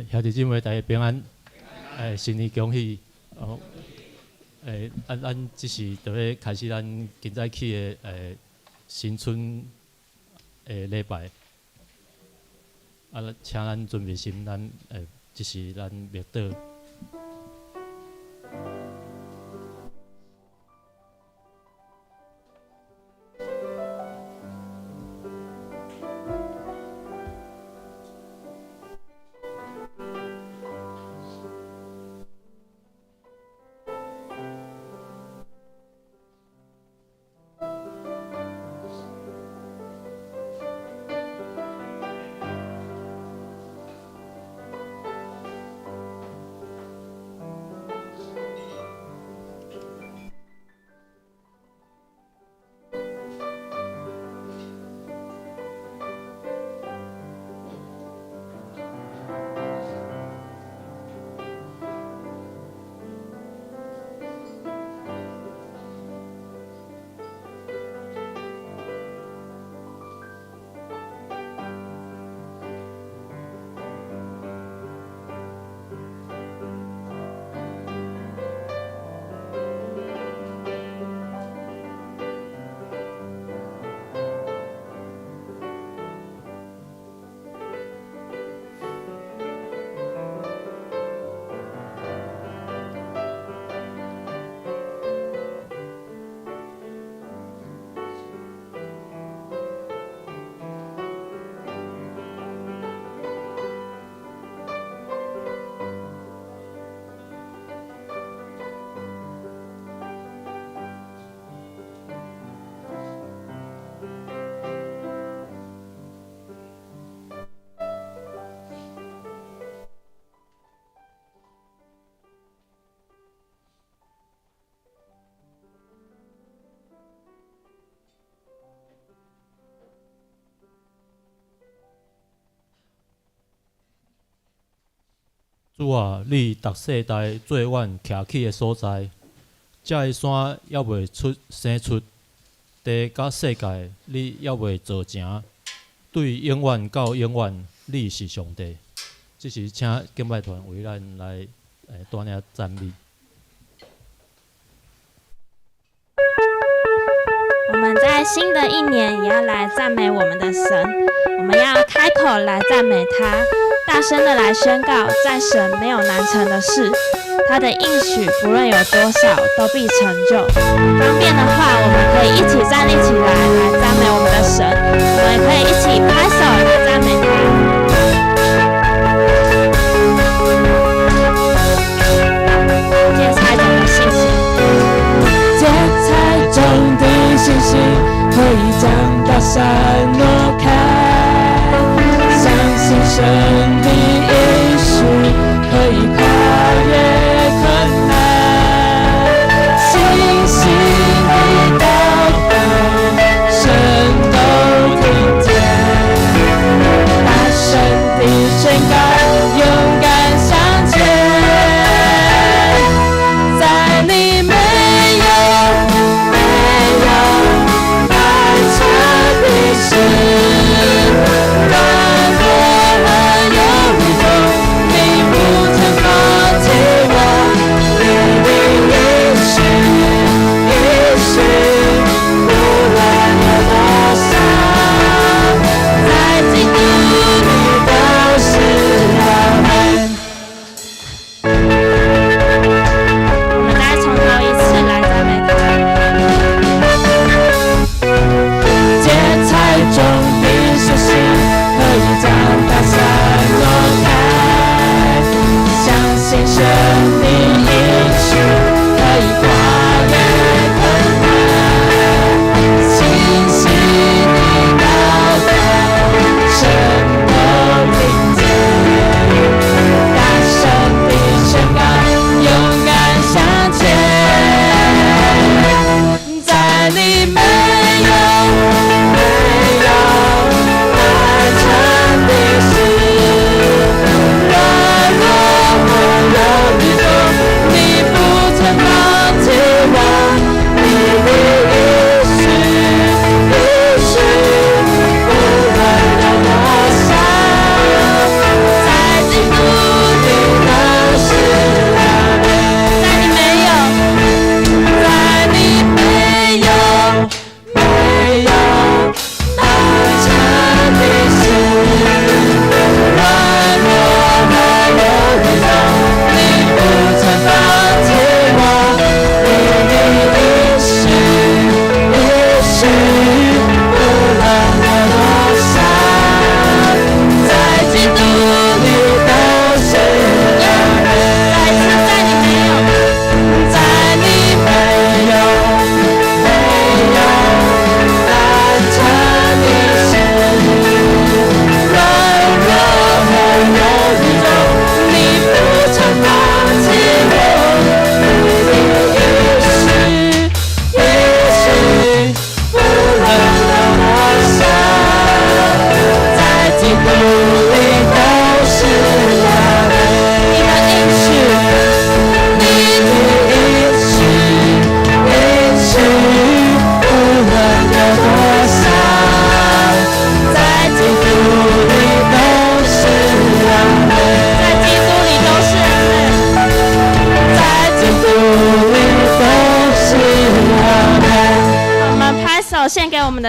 兄弟姊妹，大家平安。新年恭喜！哦，咱這是就欲開始咱今早起的新春的禮拜。啊，請咱準備心，咱這是咱默禱。主啊，你逐世代做阮徛起的所在，這个山猶未出生出，地佮世界你猶未造成，對永遠到永遠，你是上帝。這是請敬拜團為咱來帶領讚美。我們在新的一年也要來讚美我們的神，我們要開口來讚美他，大聲的來宣告，在神沒有難成的事，他的應許不論有多少，都必成就。方便的話，我們可以一起站立起來，來讚美我們的神。我們也可以一起拍手來讚美他。芥菜種的信心，芥菜種的信心可以將大山挪開，相信神的應許可以跨越困難，信心的禱告神都聽見，大聲的宣告，勇敢向前，在你沒有辦成的事，斷過和有餘中，你不曾放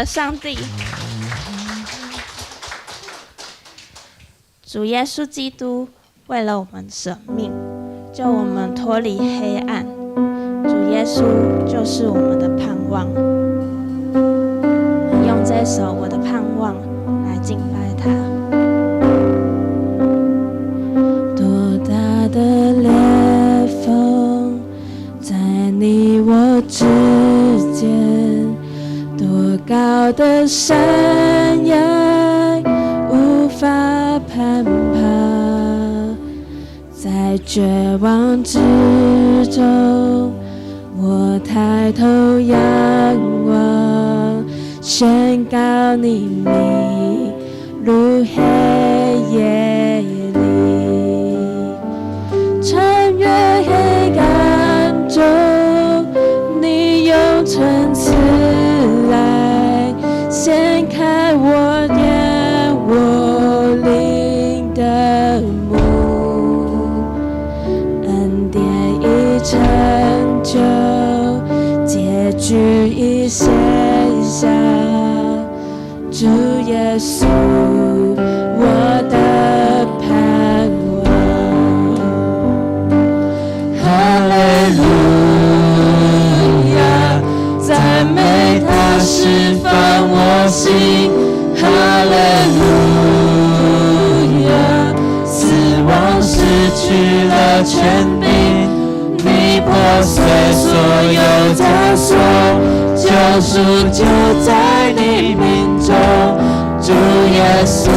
的上帝。主耶穌基督為了我們捨命，救我們脫離黑暗。主耶穌就是我們的盼望。我們用這首《我的盼望》來敬拜他。多大的裂縫，在你我之間，多高的山崖，無法攀爬，在絕望之中，我抬頭仰望，宣告你名，如黑夜裡，穿越黑暗中，你用唇慈愛掀開我眼，我靈的目，恩典已成就，結局已寫下，主耶穌，我的盼望。哈利路亞，讚美他釋放我心。哈利路亞，死亡失去了權柄，你破碎所有枷鎖，救贖就在你名中，主耶穌，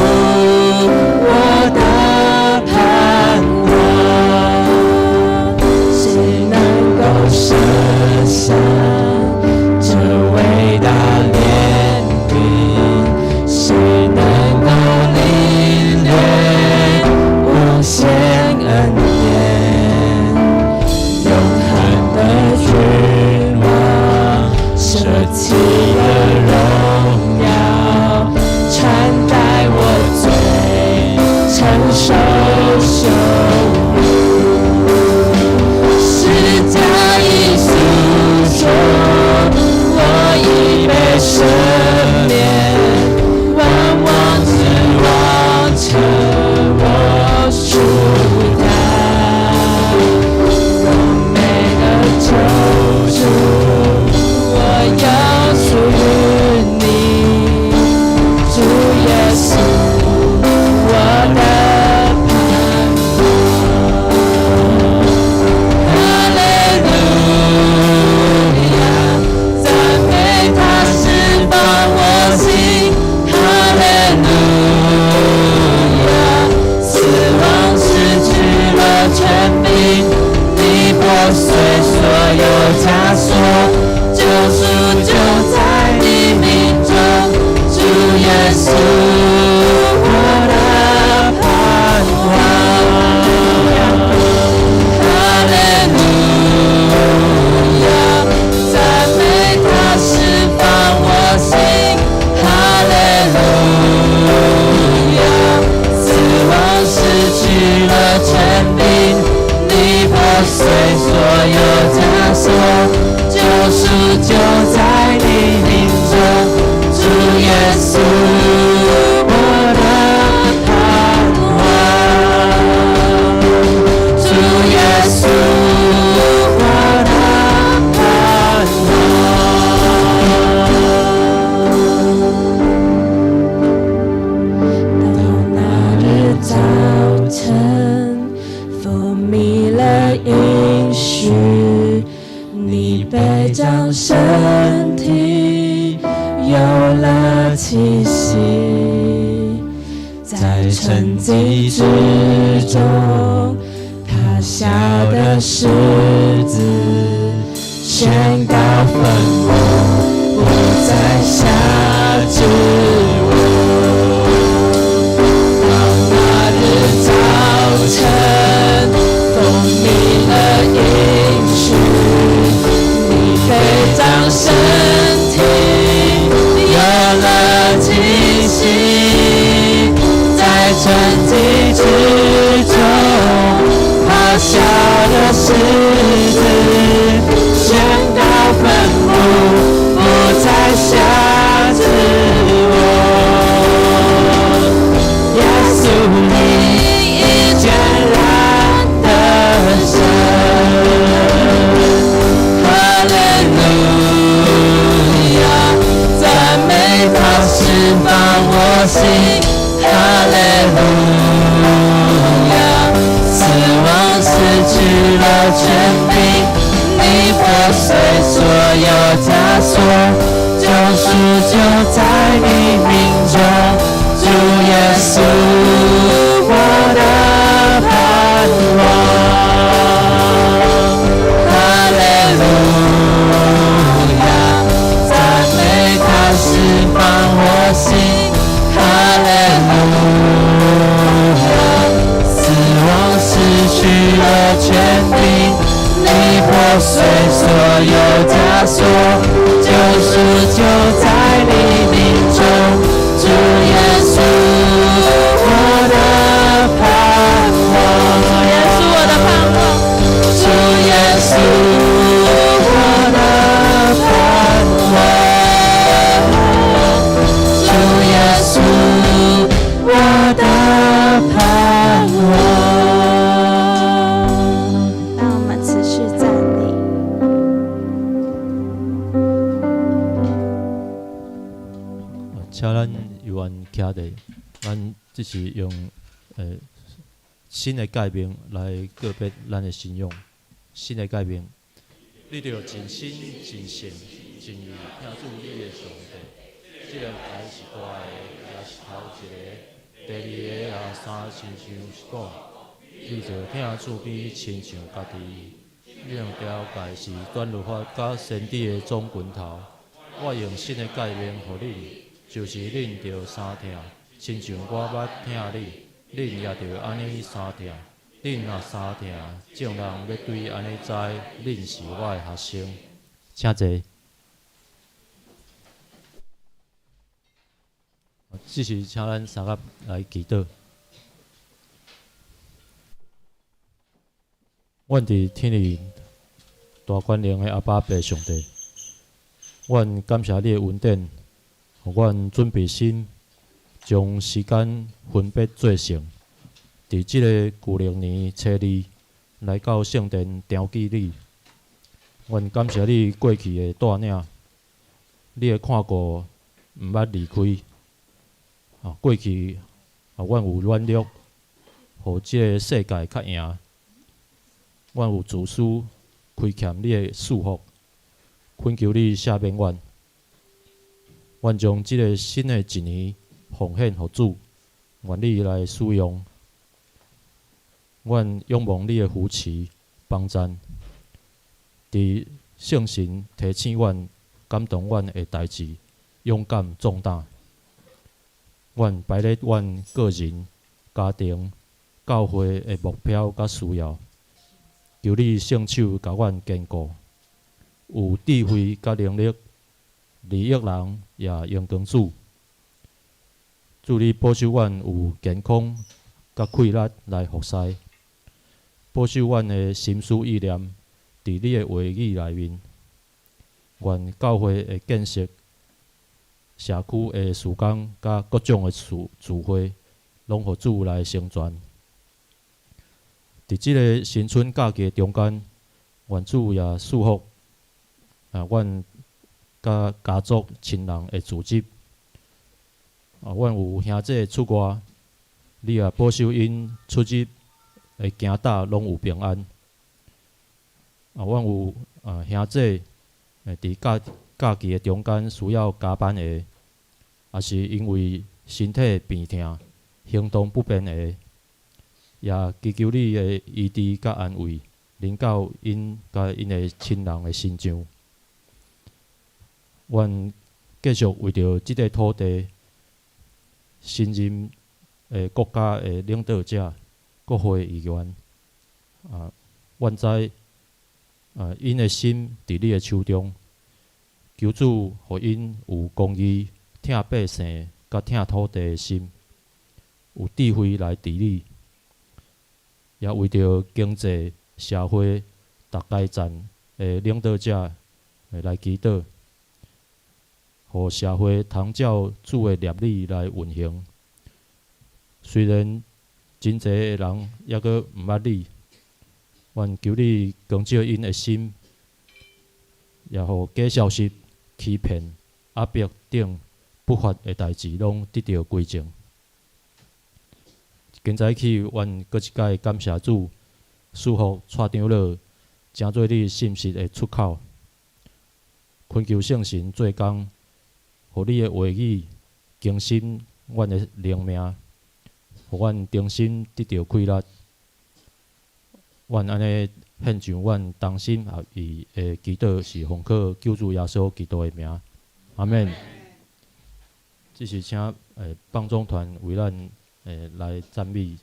我的盼望。誰能夠設想這偉大憐憫？誰能夠領略無限恩典？永恆的君王，捨棄了榮耀，穿戴我罪，承受羞辱。十架已訴說，我已被赦免，萬王之王成我舒坦，榮美的救主，我要屬於你，主耶穌，我的盼望。哈利路亞，讚美他釋放我心。哈利路亞，死亡失去了權柄，你破碎所有枷鎖，救贖就在你名中，主耶穌，我的盼望。哈利路亞，讚美他釋放我心。哈利路亞，死亡失去了權柄，你破碎所有枷鎖，救贖就在你名中，主耶穌，我的盼望。主耶穌，我的盼望。到那日早晨，風靡了應許，你被將身體有了氣息，在沉寂之中，他下的獅子宣告墳墓不再轄制我。到那日早晨，風靡了應許，你被葬身體有了氣息，在沉寂之中，咆哮的獅子宣告墳墓不再轄制。心。哈利路亞，死亡失去了權柄，你破碎所有枷鎖，救贖就在你名中，主耶穌，我的盼望。哈利路亞，讚美他釋放我心。哈利路亞，死亡失去了權柄，你破碎所有枷鎖，救贖就在你名中，主耶穌，我的盼望。主耶穌，我的盼望。主耶穌，我的盼望。主耶穌，我的盼望。讓我們持續站立。請咱猶原徛佇，咱這是用新的誡命來告別咱的信仰。新的誡命，你著盡心、盡性、盡意疼主你的上帝。這兩條是大的，也是頭一个。第二个也相親像是講，你著疼主比親像家己。這兩條誡是全律法佮先知的總拳頭。我用新的誡命予恁，就是恁著相疼，親像我捌疼恁，恁也著按呢相疼。恁若相疼，眾人欲對按呢知，恁是我的學生。請坐。這時請咱三甲來祈禱。阮佇天裡大權能的阿爸父上帝，阮感謝你的恩典，予阮準備心，將時間分別做聖，佇這個舊曆年初二來到聖殿朝見你。阮感謝你過去的帶領，你的看顧毋捌離開。過去阮有軟弱，予這个世界較贏。阮有自私，虧欠你的祝福，懇求你赦免阮。阮將這个新的一年奉獻予主，願你來使用。阮仰望你的扶持幫贊，佇聖神提醒阮、感動阮的代誌，勇敢壯膽。阮排列阮個人、家庭、教會的目標佮需要，求你聖手共阮堅固，有智慧佮能力，利益人也榮光主。主你保守阮有健康佮氣力來服侍，保守阮的心思意念佇你的話語內面。願教會的建設、社區的事工佮各種的聚會，攏予主來成全。佇這个新春假期中間，願主也賜福阮佮家族親人的組織。阮有兄弟出外，你也保守𪜶出入的行踏攏有平安。阮有兄弟佇假期的中間需要加班的，抑是因為身體病痛、行動不便的，也祈求你的醫治佮安慰，臨到𪜶佮𪜶的親人的身上。阮繼續為著這个土地，新任的國家的領導者、國會議員，阮知𪜶的心佇你的手中，求主予𪜶有公義、疼百姓、佮疼土地的心，有智慧來治理，也為著經濟、社會逐階層的領導者來祈禱，予社會通照主的律例來運行。雖然真濟的人猶閣毋捌你，願求你光照𪜶的心，也予假消息、欺騙、壓迫等不法的代誌攏得著歸正。今早起，阮閣一擺感謝主，賜福蔡長老，成做你信實的出口。懇求聖神做工，予你的話語更新阮的靈命，予阮重新得著氣力。阮按呢獻上阮同心合意的祈禱，是奉靠救主耶穌基督的名，阿們。這是請放縱團為咱來讚美。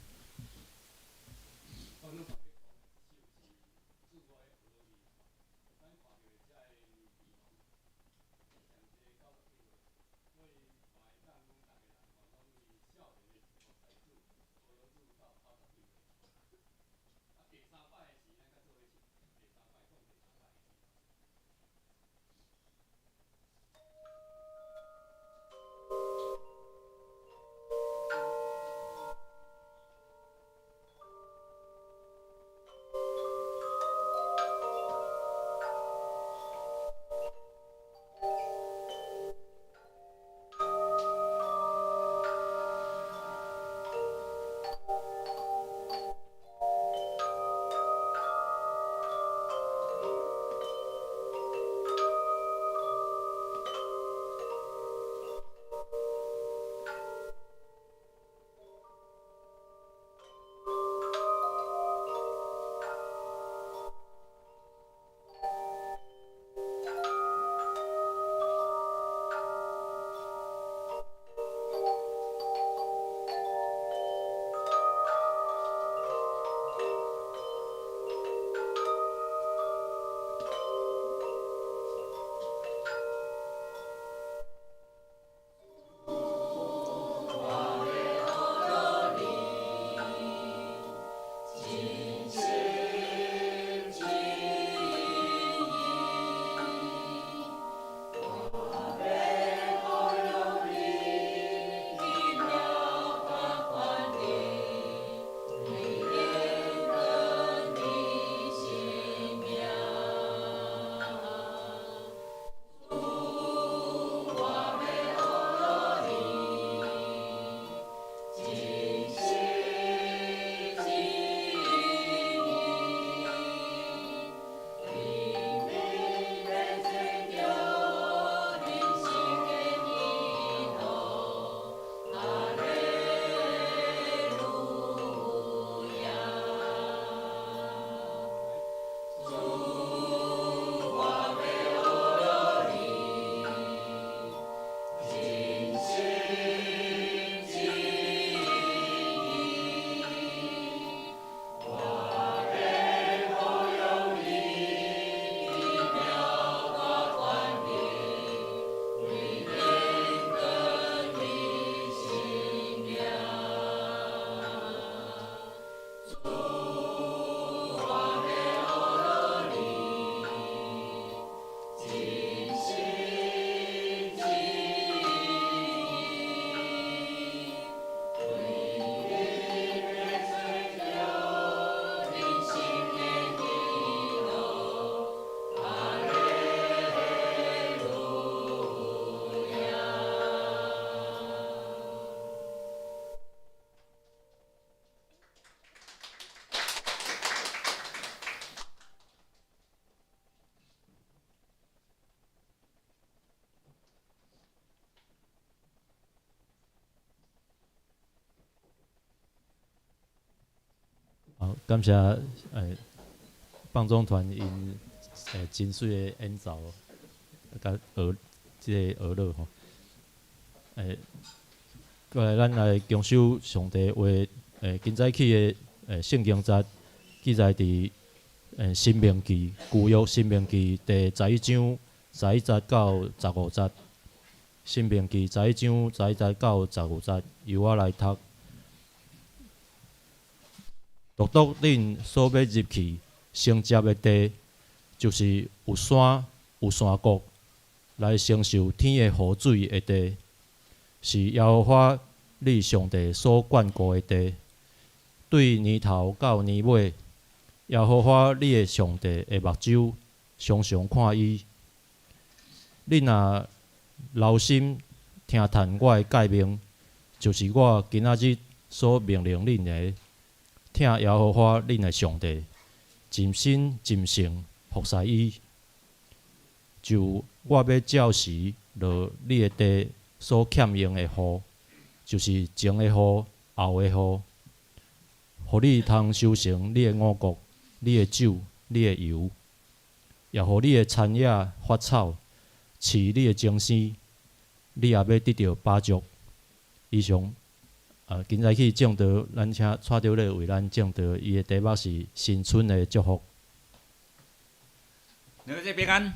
好，感謝放縱團𪜶真媠的演奏，佮學這个樂吼。過來咱來共守上帝話。今早起的聖經節記載佇申命記舊約申命記第十一章十一節到十五節。申命記十一章十一節到十五節，由我來讀。獨獨恁所欲入去承接的地，就是有山有山谷來承受天的雨水的地，是耶和華你上帝所眷顧的地。對年頭到年尾，耶和華你的上帝的目睭常常看伊。恁若留心聽聽趁我的誡命，就是我今仔日所命令恁的，疼耶和華恁的上帝，盡心盡性服侍伊。就我欲照時落你的地所欠用的雨，就是前的雨、後的雨，予你通收成你的五穀、你的酒、你的油，也予你的田野發草，飼你的精牲，你也欲得著飽足。以上，今早起證道，咱請蔡長老為咱證道，伊的題目是新春的祝福。兩個平安。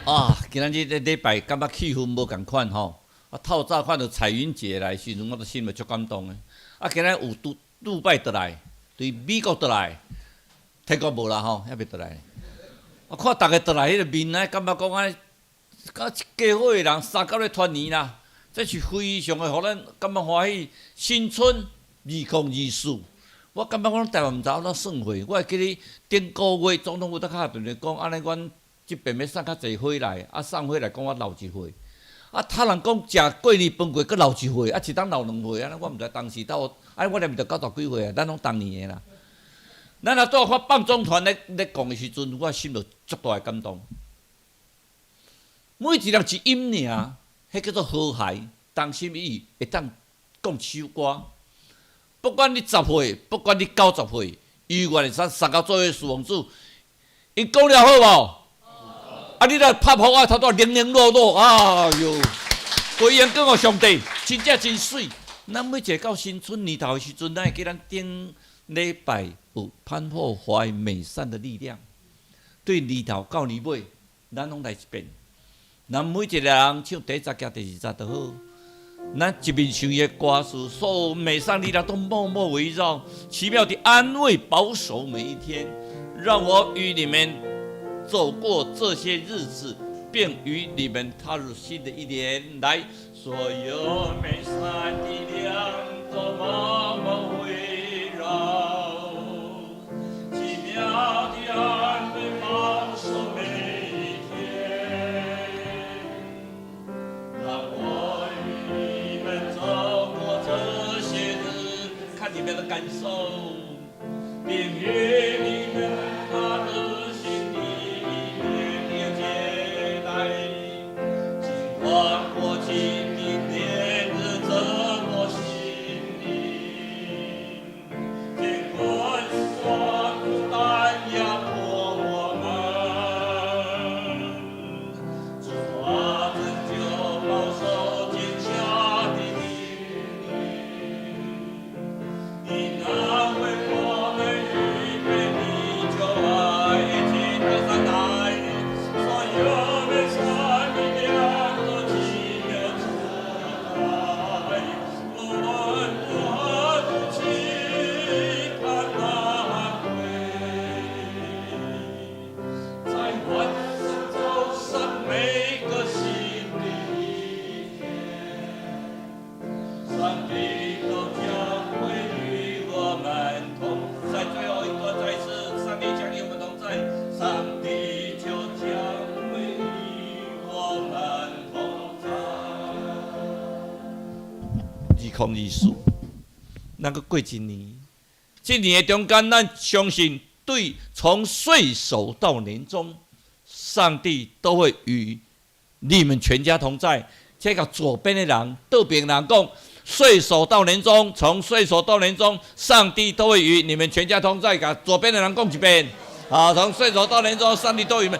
啊，今仔日這禮拜感覺氣氛無仝款吼。啊，透早看著彩雲姐來時陣，我都心內足感動的。啊，今仔有拄拄擺倒來，對美國倒來，泰國無啦吼，猶未倒來。啊，看逐家倒來彼个面啊，感覺講按呢，敢一家伙的人相佮咧團圓啦，這是非常的予咱感覺歡喜。新春2024，我感覺阮台灣毋知按怎算歲，我會記得頂個月總統府才敲電話講，按呢阮這邊欲送較濟花來，啊送花來講我老一歲。啊，他人講食過年飯過，閣老一歲，啊一冬老兩歲，按呢我毋知當時到，啊我連毋著九十幾歲啊，咱攏同年的啦。咱若拄看放縱團咧講的時陣，我心就足大的感動。每一人一音爾，彼叫做和諧，同心意會當講一首歌。不管你10歲，不管你90歲，猶原會使相佮做伙侍奉主。𪜶講了好無？啊！你若拍噗仔，頭拄零零落落，哎喲，歸榮過予上帝，真正真媠。咱每一个到新春年頭的時陣，咱會記咱頂禮拜有潘霍華美善的力量，對年頭到年尾，咱攏來一遍。咱每一個人唱第一節加第二節就好。咱一面唱伊的歌詞，所有美善力量都默默圍繞，奇妙的安慰保守每一天，讓我與你們走過這些日子，並與你們踏入新的一年。來，所有美善的力量都默默圍繞，奇妙的安慰保守每一天，讓我與你們走過這些日子，看你們的感受，並與你們踏入新的一年的接待。盡管過去的年日怎麼心靈，盡管酸苦擔壓迫我們，主啊，拯救保守堅強的靈，你那為我們預備的救愛，一起歌唱來，所有美善力量都奇妙存在，無論如何都期盼那歸，在萬事走上每個新的一天，上帝都將會與我們同在。最後一段再次，上帝將與我們同在，上帝就將會與我們同在。2024，咱閣過一年，這年的中間，咱相信對從歲首到年終，上帝都會與你們全家同在。這個左邊的人、倒邊人講，歲首到年終，從歲首到年終，上帝都會與你們全家同在。共左邊的人講一遍，好，從歲首到年終，上帝都與你們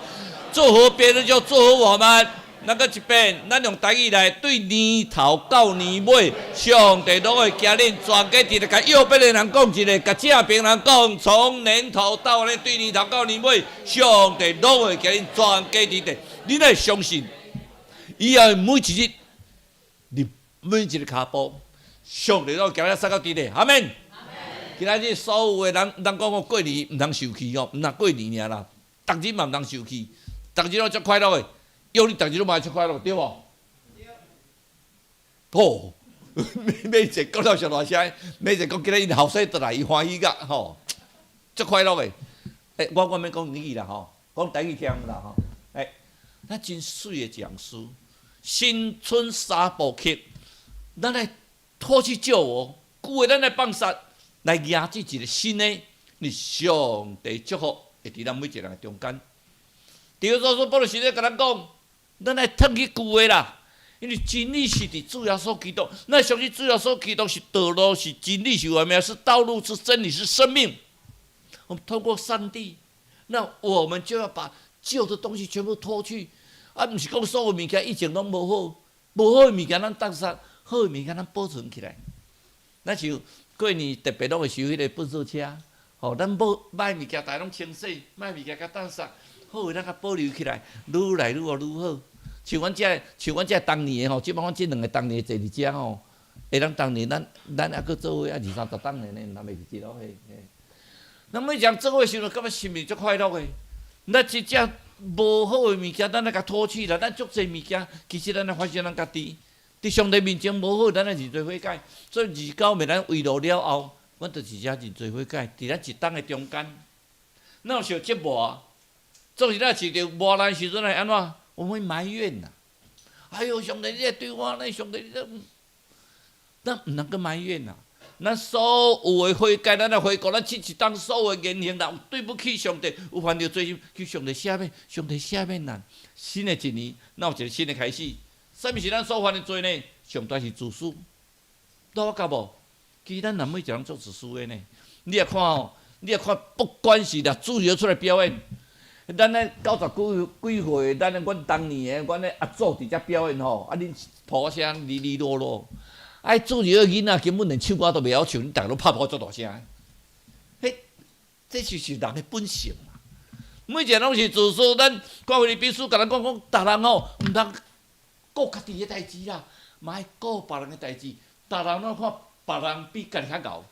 祝福別人就祝福我們。咱閣一遍，咱用台語來，對年頭到年尾，上帝攏會行恁全家佇咧，共右邊的人講一下，共正邊人講，從年頭到年，對年頭到年尾，上帝攏會行恁全家佇咧。你若相信，以後每一日，你每一个跤步，上帝攏會行咱相佮佇咧，阿們。今仔日所有的人，人講講過年毋通受氣哦，毋若過年爾啦，逐日嘛毋通受氣，逐日攏足快樂的。約你逐日攏嘛愛足快樂，對無？對。哦，每一個講了上大聲，每一個講今日𪜶後生轉來，伊歡喜甲吼，足快樂的。欸，我免講粵語啦吼，講台語聽啦吼。欸，咱真媠的講師，新春三部曲，咱來脫去舊我，舊的咱來放殺，來迎接一個新的。你上帝祝福會佇咱每一個人的中間。第二說，保羅是咧共咱講，咱愛褪去舊的啦，因為真理是佇主耶穌基督。咱相信主耶穌基督是道路，是真理，是活命，是道路，是真理，是生命。我們透過上帝，那我們就要把舊的東西全部脫去。啊，毋是講所有物件以前攏無好，無好的物件咱當殺，好的物件咱保存起來。咱像過年特別攏會收彼個糞掃車，吼，咱無歹物件，逐家攏清洗，歹物件共當殺，好的咱共保留起來，愈來愈好愈好。像阮這當年的吼，這擺阮這兩個當年的坐佇遮吼，會當當年咱猶閣做伙啊二三十當年呢，毋通袂記咯嘿嘿。咱每一人做伙時陣，感覺心裡足快樂的。咱真正無好的物件，咱來共脫去啦。咱足濟物件，其實咱來發現咱家己，佇上帝面前無好，咱愛認罪悔改。所以29暝咱圍爐了後，阮就是遮認罪悔改，佇咱一冬的中間，咱有受折磨，總是咱受著磨難時陣會按怎？我們會埋怨吶。哎喲，上帝，你會對我按呢？上帝，你這，咱毋通閣埋怨吶。咱所有的悔改，咱來回顧咱這一冬所有的言行，若有對不起上帝，有犯著罪心，求上帝赦免，上帝赦免咱。新的一年，咱有一個新的開始。啥物是咱所犯的罪呢？上大是自私，有發覺無？其實咱人每一個人足自私的呢。你若看吼，你若看，不管是若主持出來表演，咱咧九十幾歲，咱阮當年的，阮的阿祖佇遮表演吼，啊，恁噗仔聲離離落落。啊，主持的囡仔根本連唱歌都袂曉唱，恁逐个攏拍噗足大聲。彼，這就是人的本性嘛。每一個攏是自私，咱看腓立比書共咱講講，逐人吼毋通顧家己的代誌啦，嘛愛顧別人的代誌。逐人攏看別人比家己較𠢕。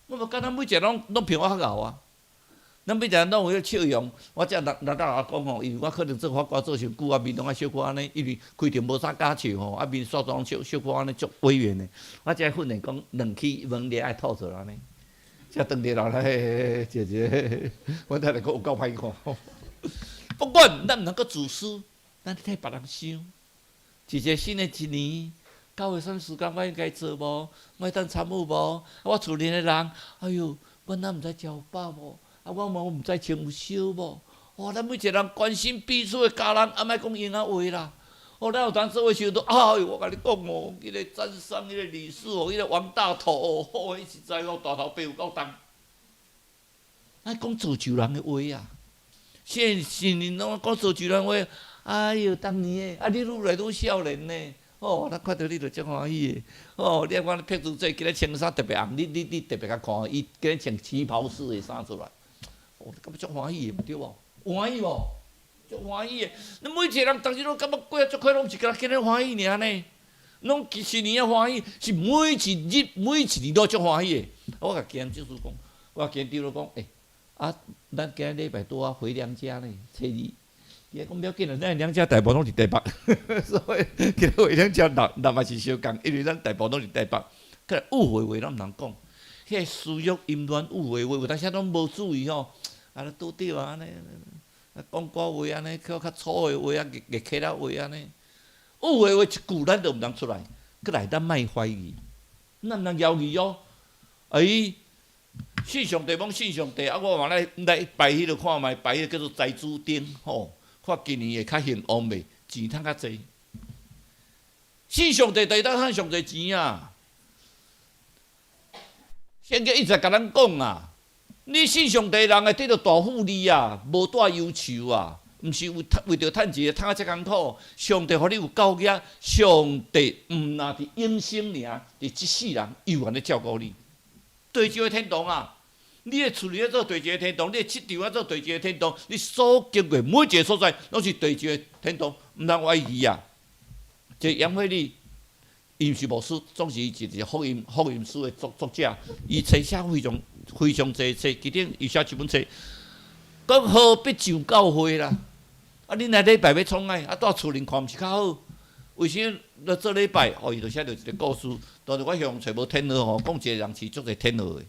我無感覺每一個攏攏比我較𠢕啊。咱每一個人攏有彼個笑容。我才六六仔講吼，因為我可能做法官做傷久，啊面攏愛小可按呢，因為開庭無啥敢笑吼，啊面煞妝小小可按呢足威嚴的。我才訓練講兩起門簾愛吐出來按呢，才轉日來嘿嘿姐姐，我睇來講有夠歹看。不管咱毋通閣自私，咱替別人想。一個新的一年，教會啥物事工我應該做無？我會當參與無？我厝裡的人，哎喲，阮哪毋知食有飽無？啊，我嘛毋知穿有燒無？哦，咱每一個人關心彼此的家人，啊，莫講閒仔話啦。哦，咱有當做伙時陣，哎喲，我共你講哦，彼個詹桑，彼個理事哦，彼個王大頭哦，哦，伊實在哦，大頭白有夠重。愛講造就人的話啊！現新年攏講造就人話。哎喲，當年的，啊，你愈來愈少年呢。哦，咱看著你就足歡喜的。哦，你看碧珠姐今日穿衫特別紅，你特別較看，伊今日穿旗袍式的衫出來。哦，你感覺足歡喜的，對無？有歡喜無？足歡喜的。你每一個人逐日攏感覺過足快樂，毋是干焦今日歡喜爾呢？攏新年仔歡喜，是每一日每一年都足歡喜的。我共今就是講，我共長老講，欸，啊，咱今日禮拜拄仔回娘家呢，初二。伊講欲要緊啦，咱娘家大部攏佇台北，所以今日回娘家人人嘛是相仝，因為咱大部攏佇台北。過來誤會話攏毋通講，彼個私欲淫亂誤會話，有當時攏無注意吼，啊，拄著按呢，啊，講寡話按呢，較較粗的話啊，硬硬起來話按呢，誤會話一句咱都毋通出來，過來咱莫懷疑，咱毋通猶豫哦。哎，信上帝罔信上帝，啊，我嘛來來拜彼個看覓，拜彼個叫做財主燈吼。看今年會較興旺袂？錢趁較濟。信上帝，就會當趁上濟錢啊！聖經一直共咱講啊，你信上帝人會得著大富利啊，無帶憂愁啊，毋是為為著趁錢趁啊遮艱苦。上帝予你有夠額，上帝毋若佇永生爾，佇這世人猶原咧照顧你。地上的天堂啊！你的厝裡咧做地上的天堂，你的職場咧做地上的天堂，你所經過每一個所在，攏是地上的天堂，毋通懷疑啊！這楊惠麗，伊毋是牧師，總是伊一個福音福音書的作作者，伊冊寫非常非常濟冊，其中伊寫一本冊，講何必上教會啦？啊，恁來禮拜欲創愛？啊，蹛厝裡看毋是較好？為啥來做禮拜？哦，伊就寫著一個故事。當時我向揣無天鵝吼，講一個人飼足濟天鵝的。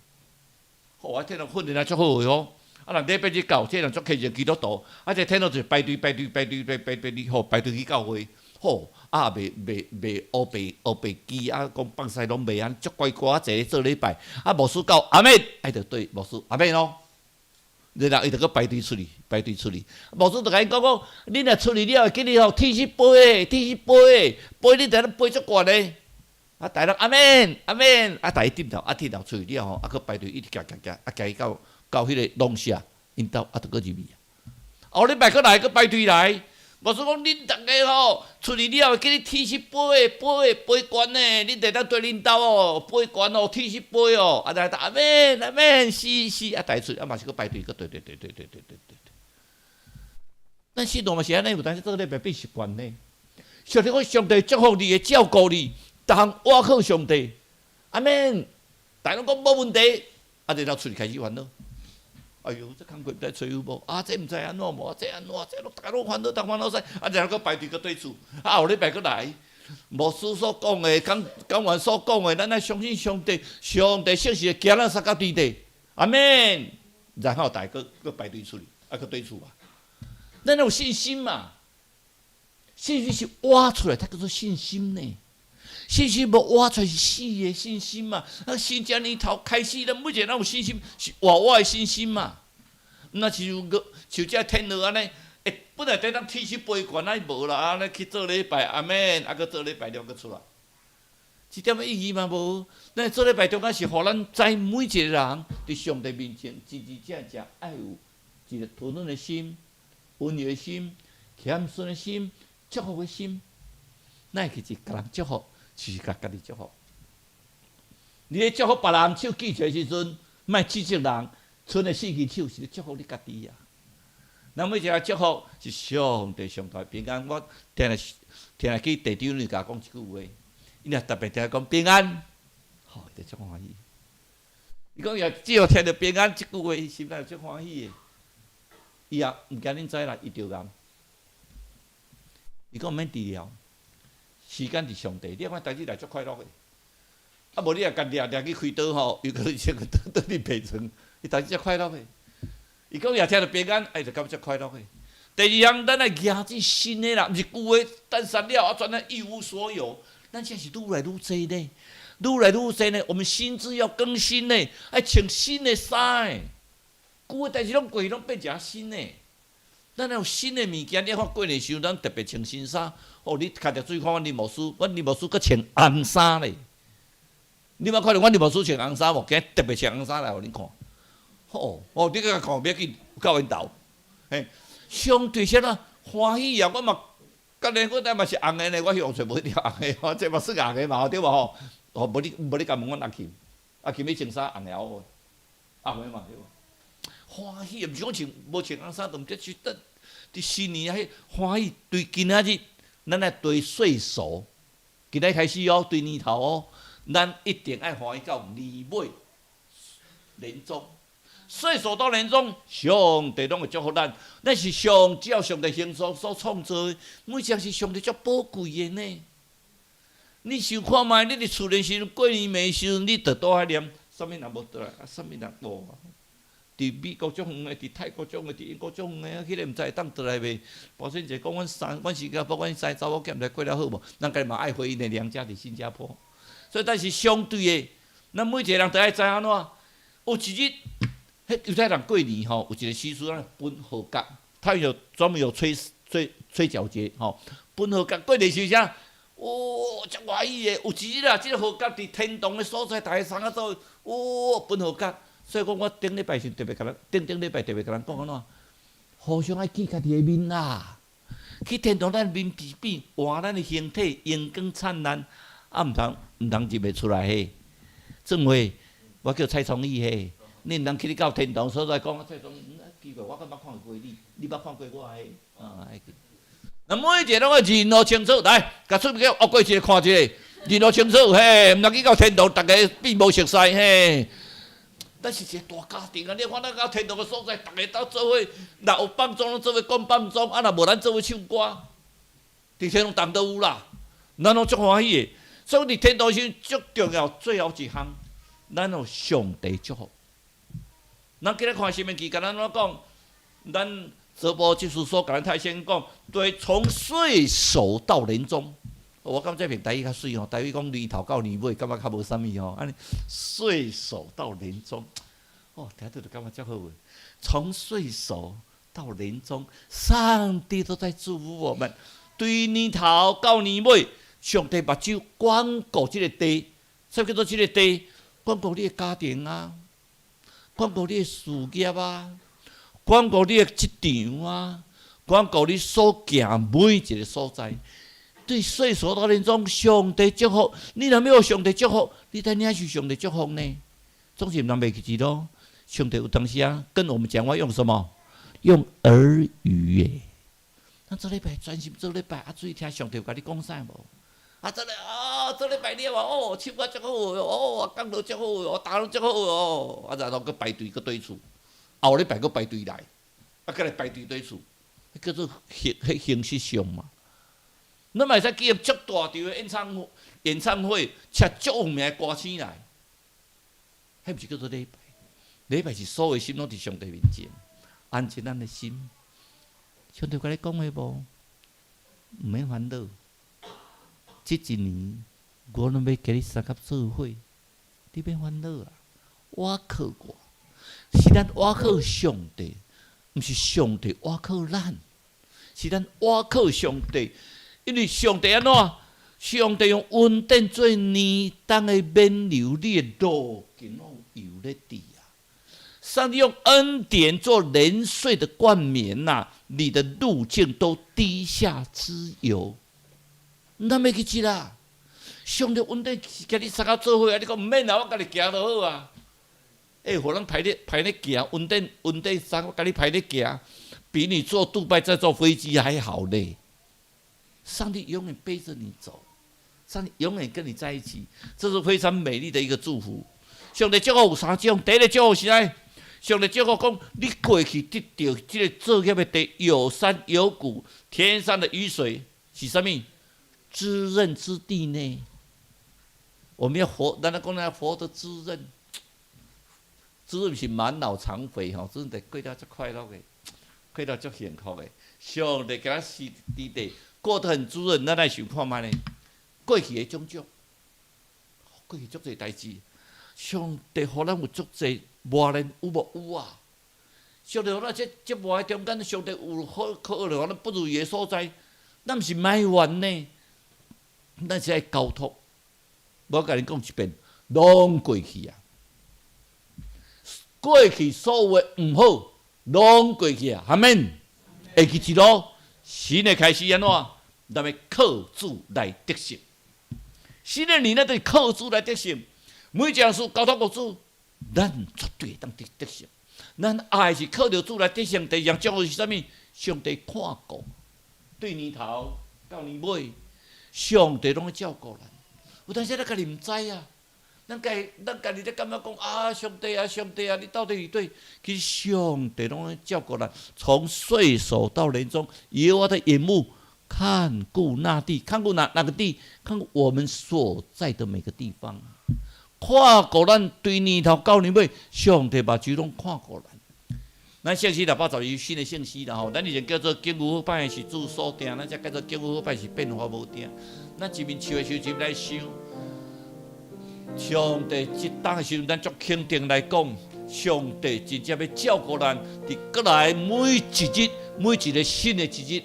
吼，啊，天鵝訓練啊足好的哦。啊，人禮拜日到，這個人足虔誠基督徒，啊，這個天鵝就排隊排隊排隊排排排隊吼，排隊去教會。吼，啊，袂袂袂烏白烏白機啊，講放屎攏袂按呢，足乖乖坐咧做禮拜。啊，牧師到阿們，愛著對牧師阿們咯。然後伊就閣排隊出去，排隊出去。牧師就共𪜶講講，恁若出去了會記得吼，鐵匙杯的，鐵匙杯的，杯你佇咧杯足懸的。啊，逐个攏阿們阿們，啊，逐个點頭，啊，點頭出去了吼，啊，閣排隊一直行行行，啊，行去到到彼個農舍，𪜶兜啊，就閣入去。後禮拜閣來，閣排隊來。牧師講，恁逐个吼出去了，會記得鐵匙杯的杯的杯懸的，恁得當對恁兜哦，杯懸哦，鐵匙杯哦，啊，來阿們阿們，是是，啊，逐个出去啊嘛是閣排隊，閣對對對對對對對對。咱信徒嘛是按呢，有當時做禮拜變習慣呢。上帝講，上帝祝福你，會照顧你，逐項倚靠上帝。阿們，逐个攏講無問題，啊，然後出去開始煩惱。哎喲，這工課毋知揣有無？啊，這毋知按怎無？啊，這按怎？這攏逐个攏煩惱東煩惱西，啊，然後閣排隊閣對厝，啊，後禮拜閣來。牧師所講的，講講員所講的，咱愛相信上帝，上帝誠實會行咱三角地底。阿們，然後逐个閣排隊出去，啊，閣對厝啊。咱有信心嘛？信心是活出來，才叫做信心呢。信心無活出來是死的信心嘛？啊，新一年頭開始，咱每一個人有信心，是活活的信心嘛？若像個像這天鵝按呢，欸，本來得當鐵匙杯懸，啊無啦，按呢去做禮拜，阿們，啊閣做禮拜了閣出來，一點仔意義嘛無。咱做禮拜中間是予咱知每一個人佇上帝面前真真正正愛有一個吞忍的心、溫柔的心、謙遜的心、祝福的心。咱會記一共人祝福，就是共家己祝福。你咧祝福別人手舉起來時陣，莫指責人，賰的四支手是咧祝福你家己啊。咱每一個祝福是上帝上大平安。我定定定定去地長裡共講一句話，伊若特別定講平安，吼，伊就足歡喜。伊講伊只要聽著平安這句話，伊心內就足歡喜的。伊也毋驚恁知啦，伊著癌。伊講毋免治療，時間佇上帝。你看代誌來足快樂的。啊，無你若共掠掠去開刀吼，又閣先閣倒倒佇病床，伊代誌才快樂的。伊講伊若聽著平安，哎，就感覺足快樂的。第二項，咱愛迎接新的啦，毋是舊的，等殺了啊，轉來一無所有。咱這是愈來愈濟呢，愈來愈濟呢。我們心智要更新呢，愛穿新的衫。舊的代誌攏過去，攏變成新的。咱有新的物件，你看過年時陣，咱特別穿新衫。哦，你開著注意看阮林牧師，阮林牧師閣穿紅衫咧。你捌看著阮林牧師穿紅衫無？今日特別穿紅衫來予恁看。哦，哦，你閣看袂要緊，有夠緣投。嘿，相對啥啦？歡喜啊！我嘛，今年我嘛是紅的呢，我去予揣無一條紅的，吼，這嘛算紅的嘛，對無吼？哦，無你無你共問阮阿琴，阿琴欲穿衫紅的後紅的嘛對無？歡喜，毋是講穿無穿紅衫，就毋對，是等佇新年啊，彼歡喜對今仔日，咱來對歲首，今仔開始哦，對年頭哦，咱一定愛歡喜到年尾年終。歲首到年終，上帝攏會祝福咱。咱是上照上帝形象所創造的，每一項是上帝足寶貴的呢。你想看覓？你佇厝內時陣過年暝時陣，你就倒愛念，啥物人無倒來，啊，啥物人無？佇美國足遠的，佇泰國足遠的，佇英國足遠的，啊，彼個毋知會當倒來袂？保險者講，阮三，阮新加坡，阮三個查某囝毋知過了好無？咱家己嘛愛回𪜶的娘家佇新加坡。所以，但是相對的，咱每一個人都愛知按怎？有一日，彼猶太人過年吼，有一個習俗，咱分號角，他有專門有吹吹吹角節吼，分號角過年時啥？哦，足歡喜的。有一日啊，這個號角佇天堂的所在，逐个送啊做，哦，分號角。所以講，我頂禮拜時特別共人，頂頂禮拜特別共人講按怎？互相愛記家己的面啦。去天堂，咱面變變，換咱的形體，榮光燦爛，啊，毋通毋通認袂出來嘿。正話，我叫蔡崇義嘿，你毋通去你到天堂所在講，蔡崇義，奇怪，我敢捌看過你，你捌看過我嘿？啊，愛記。那每一個攏愛認予清楚，來，共出去惡過一個看一個，認予清楚嘿，毋通去到天堂，逐个變無熟似嘿。咱是一個大家庭啊！你看咱到天堂的所在，逐个鬥做伙，若有放縱，攏做伙講放縱；啊，若無，咱做伙唱歌。佇天堂逐都有啦，咱攏足歡喜的。所以佇天堂時足重要，最後一項，咱有上帝祝福。咱今日看申命記，共咱按怎講？咱这部技术所共咱太先讲，对，从岁首到年终，我感觉这篇台语较媠吼，台语讲年头到年尾，感觉較無啥物吼。按呢歲首到年終，哦，聽著就感覺足好的。從歲首到年終，上帝都在祝福我們。對年頭到年尾，上帝目睭關顧這個地，啥叫做這個地？關顧你的家庭啊，關顧你的事業啊。關顧你的職場啊，關顧你所行每一個所在，對歲首到年終，上帝祝福你。若欲予上帝祝福，你得領受上帝祝福呢？總是毋通袂記得囉。上帝有當時啊，跟我們講話用什麼？用耳語耶。咱做禮拜專心做禮拜，啊，注意聽上帝有共你講啥無？啊，做禮啊，做禮拜你話哦，唱歌足好哦，講道足好哦，打攏足好哦，啊，然後閣排隊閣對厝。後禮拜閣排隊來，啊，閣來排隊對厝，彼叫做形彼形式上嘛。咱嘛會使舉個足大場的演唱會，請足有名的歌星來，彼毋是叫做禮拜。禮拜是所有心攏佇上帝面前，安靜咱的心。上帝共你講的無？毋免煩惱。這一年我攏欲共你相佮做伙，你免煩惱啊！倚靠我。是咱倚靠上帝，毋是上帝倚靠咱。是咱倚靠上帝，因為上帝按怎？上帝用恩典做年冬的冕旒，你的路徑攏有咧佇啊！上帝用恩典做年歲的冠冕吶，你的路徑都滴下脂油。咱欲去吃啦！上帝恩典是共你相佮做伙啊！你講毋免啦，我家己行就好啊！欸，予人排咧排咧行，恩典恩典相佮你排咧行，比你坐杜拜再坐飛機還好嘞。上帝永遠背著你走，上帝永遠跟你在一起，這是非常美麗的一個祝福。上帝祝福有三種，第一個祝福是啥？上帝祝福講，你過去得著這個作業的地，有山有谷，天上的雨水是啥物？滋潤之地呢？我們要活，咱來講咱要活得滋潤。滋潤是滿腦腸肥吼，滋潤得過得足快樂的，過得足幸福的。上帝共咱賜地地過得很滋潤，咱來想看覓呢？過去的種種，過去足濟代誌，上帝予咱有足濟磨練，有無？有啊！上帝予咱這這磨的中間，上帝有好可能予咱不如意的所在，咱毋是埋怨呢，咱是愛交託。我共你講一遍，攏過去啊！過去所有的毋好，攏過去啊！阿們，會記一囉，新的開始按怎？咱欲靠主來得勝。新的年，咱就是靠主來得勝。每一項事交託予主，咱絕對會當得得勝。咱愛是靠著主來得勝。第二項祝福是啥物？上帝看顧，對年頭到年尾，上帝攏咧照顧咱。有當時咱家己毋知啊。咱家己咧感覺講啊，上帝啊，上帝啊，你到底佇佗？其實上帝攏咧照顧咱，從歲首到年終，耶和華的眼目看顧那地，看顧哪個地？看顧我們所在的每個地方。看顧咱對年頭到年尾，上帝目睭攏看顧咱。咱聖詩612新的聖詩啦吼，咱以前叫做景有好歹是主所定，咱才叫做景有好歹是變化無定。咱一面唱的時陣，一面來想。上帝這當的時陣，咱足肯定來講，上帝真正欲照顧咱，佇過來每一日、每一個新的一日，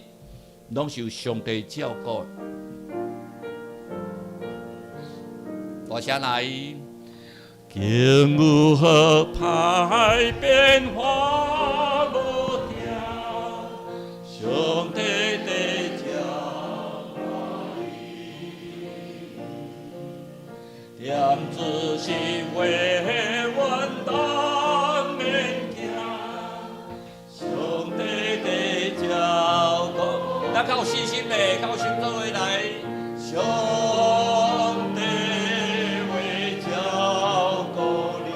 攏是有上帝照顧。大聲來，景有好歹變化無定，上帝佇照顧你，踮主心為阮當免驚，上帝佇照顧。咱較有信心嘞，較有心做伙來，上帝會照顧你，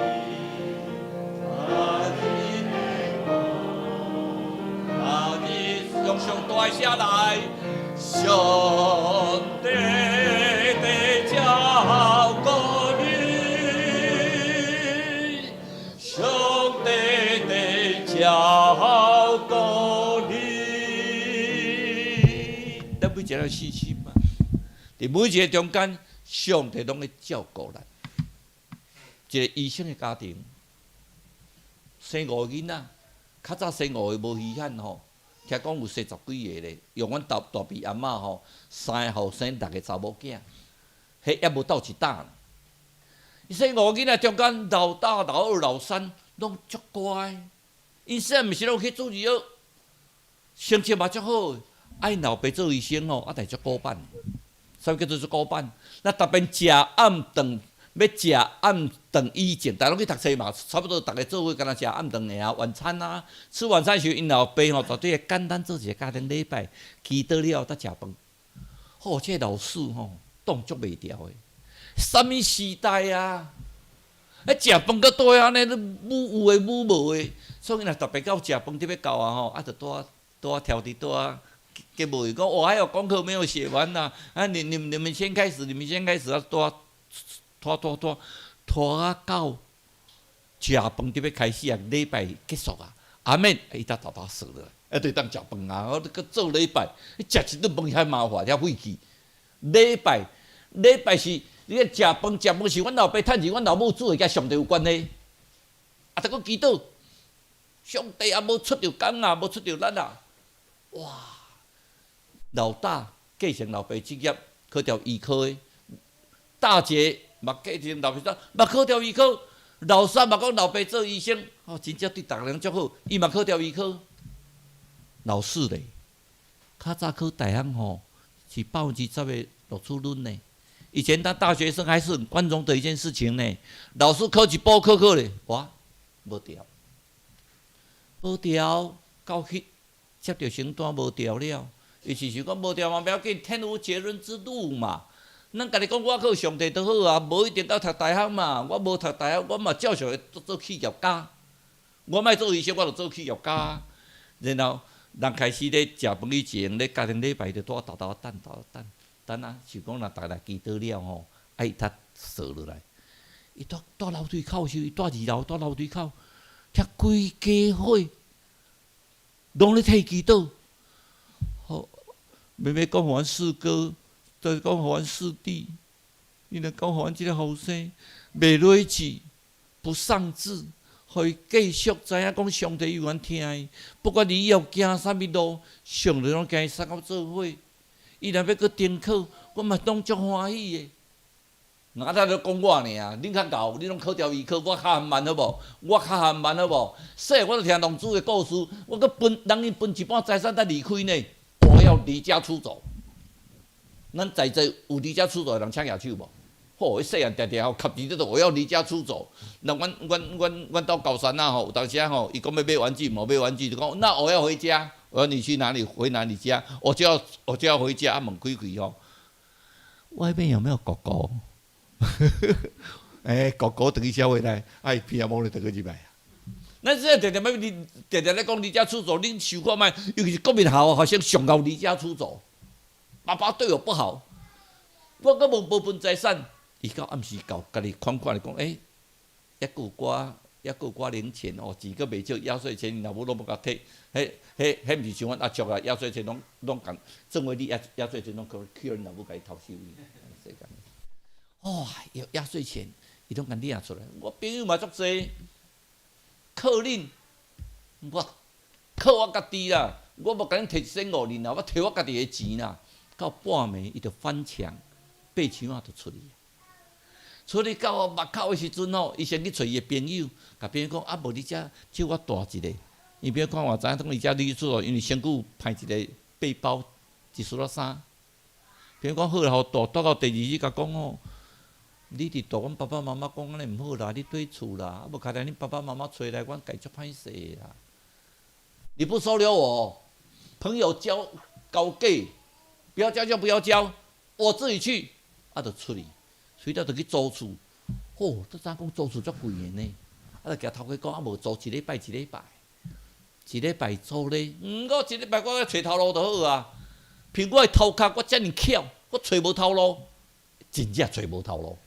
他的用上大聲來，上帝佇照顧你，上帝佇照顧你。信心嘛。佇每一个中間，上帝攏會照顧咱。一個醫生的家庭，生五個囡仔，較早生五個無稀罕吼，聽講有生十幾個咧。用阮大大鼻阿嬤吼，三个後生六個查某囝，彼猶無鬥一擔。伊生五個囡仔中間，老大、老二、老三攏足乖，𪜶細漢毋是攏去主日學，成績嘛足好。啊，𪜶老爸做醫生吼，啊，但足古板。啥物叫做足古板？那逐遍食暗頓，欲食暗頓以前，逐家攏去讀冊嘛，差不多逐家做伙敢若食暗頓的啊，晚餐啊。吃晚餐時，𪜶老爸吼絕對會簡單做一個家庭禮拜，祈禱了後才食飯。吼，這個老師吼擋足袂牢的。啥物時代啊？彼食飯閣倒按呢，你舞有的舞無的，所以若特別到食飯得欲到啊吼，啊，就拄仔拄仔挑佇拄仔。結無伊講，我還有功課沒有寫完呢，啊，你們先開始，你們先開始啊，拖拖拖拖拖啊到食飯得欲開始啊，禮拜結束啊，阿們，伊才沓沓踅落來，啊，對當食飯啊，我閣做禮拜，你食一頓飯遐麻煩，遐費氣。禮拜禮拜是你食飯，食飯是阮老爸趁錢，阮老母煮的，佮上帝有關係。啊，得閣祈禱，上帝也無出著工啊，無出著力啊，哇！老大繼承老爸職業，考著醫科的；大姐嘛繼承老爸，嘛考著醫科。老三嘛講老爸做醫生，哦，真正對逐个人足好，伊嘛考著醫科。老四咧，較早考大學吼是10%的錄取率呢。以前當大學生還是很光榮的一件事情呢。老師考一補考考咧，哇，無調，無調，到去接著成單無調了。伊是想講無調嘛，無要緊，天無絕人之路嘛。咱家己講我靠上帝都好啊，無一定愛讀大學嘛。我無讀大學，我嘛照常會做企業家。我莫做醫生，我就做企業家。然後人開始咧食飯以前，咧家庭禮拜就拄仔沓沓等沓等等啊，想講若逐家祈禱了吼，啊伊才踅落來。伊蹛蹛樓梯口時，伊蹛二樓蹛樓梯口，聽規家伙攏咧替祈禱。好，妹妹講予阮四哥，再講予阮四弟，伊若講予阮這个後生袂累志，不喪志，予伊繼續知影講上帝有願疼伊，不管你以後行啥物路，上帝攏共伊送到做伙。伊若欲閣重考，我嘛攏足歡喜的。啊，咱咧講我爾，恁較𠢕，恁攏考著醫科，我較含慢好無？我較含慢好無？細漢我就聽浪子的故事，我閣分人𪜶分一半財產才離開呢。我要離家出走。咱在座有離家出走的人請舉手無？吼，彼細漢定定吼，磕佇咧我要離家出走。那阮阮阮阮到高山啊吼，有當時啊吼，伊講欲買玩具，無買玩具就講那我要回家。我說你去哪裡？回哪裡家？我就要回家。啊，門開開吼，外面有沒有狗狗？欸，狗狗轉去社會來，啊，伊鼻仔毛咧轉去入來。咱這定定欲離，定定咧講離家出走，恁想看覓？尤其是國民校學生上𠢕離家出走，爸爸對我不好，我閣無分財產。伊到暗時到，家己款款咧講，欸，猶閣有寡，猶閣有寡零錢哦，錢閣袂少，壓歲錢𪜶老母攏無共提，彼、彼、彼毋是像阮阿叔啊，壓歲錢攏攏共，政委你壓壓歲錢攏去予𪜶老母共伊偷收去。哇，壓壓歲錢，伊攏共領出來。我朋友嘛足濟，靠恁，我靠我家己啦，我無共恁提一仙五銀啦，我提我家己的錢啦。到半暝，伊就翻牆，爬牆仔就出去。出去到外口的時陣吼，伊先去揣伊的朋友，共朋友講啊，無你遮借我帶一下。伊朋友看我知影講伊遮離出哦，因為身軀歹一個背包，一束仔衫。朋友講好啦，予帶帶到第二日，共講吼，你佇蹛阮爸爸媽媽講按呢毋好啦，你綴厝啦，啊無敲電恁爸爸媽媽揣來，阮家足歹勢啦。你不收留我，朋友交交假，不要交就不要交，我自己去，啊，就出去，出去了就去租厝。吼，這早講租厝足貴的呢，啊，就共頭家講啊，無租一禮拜一禮拜，一禮拜租咧，我一禮拜我揣頭路就好啊。憑我的頭殼，我遮爾巧，我揣無頭路，真正揣無頭路。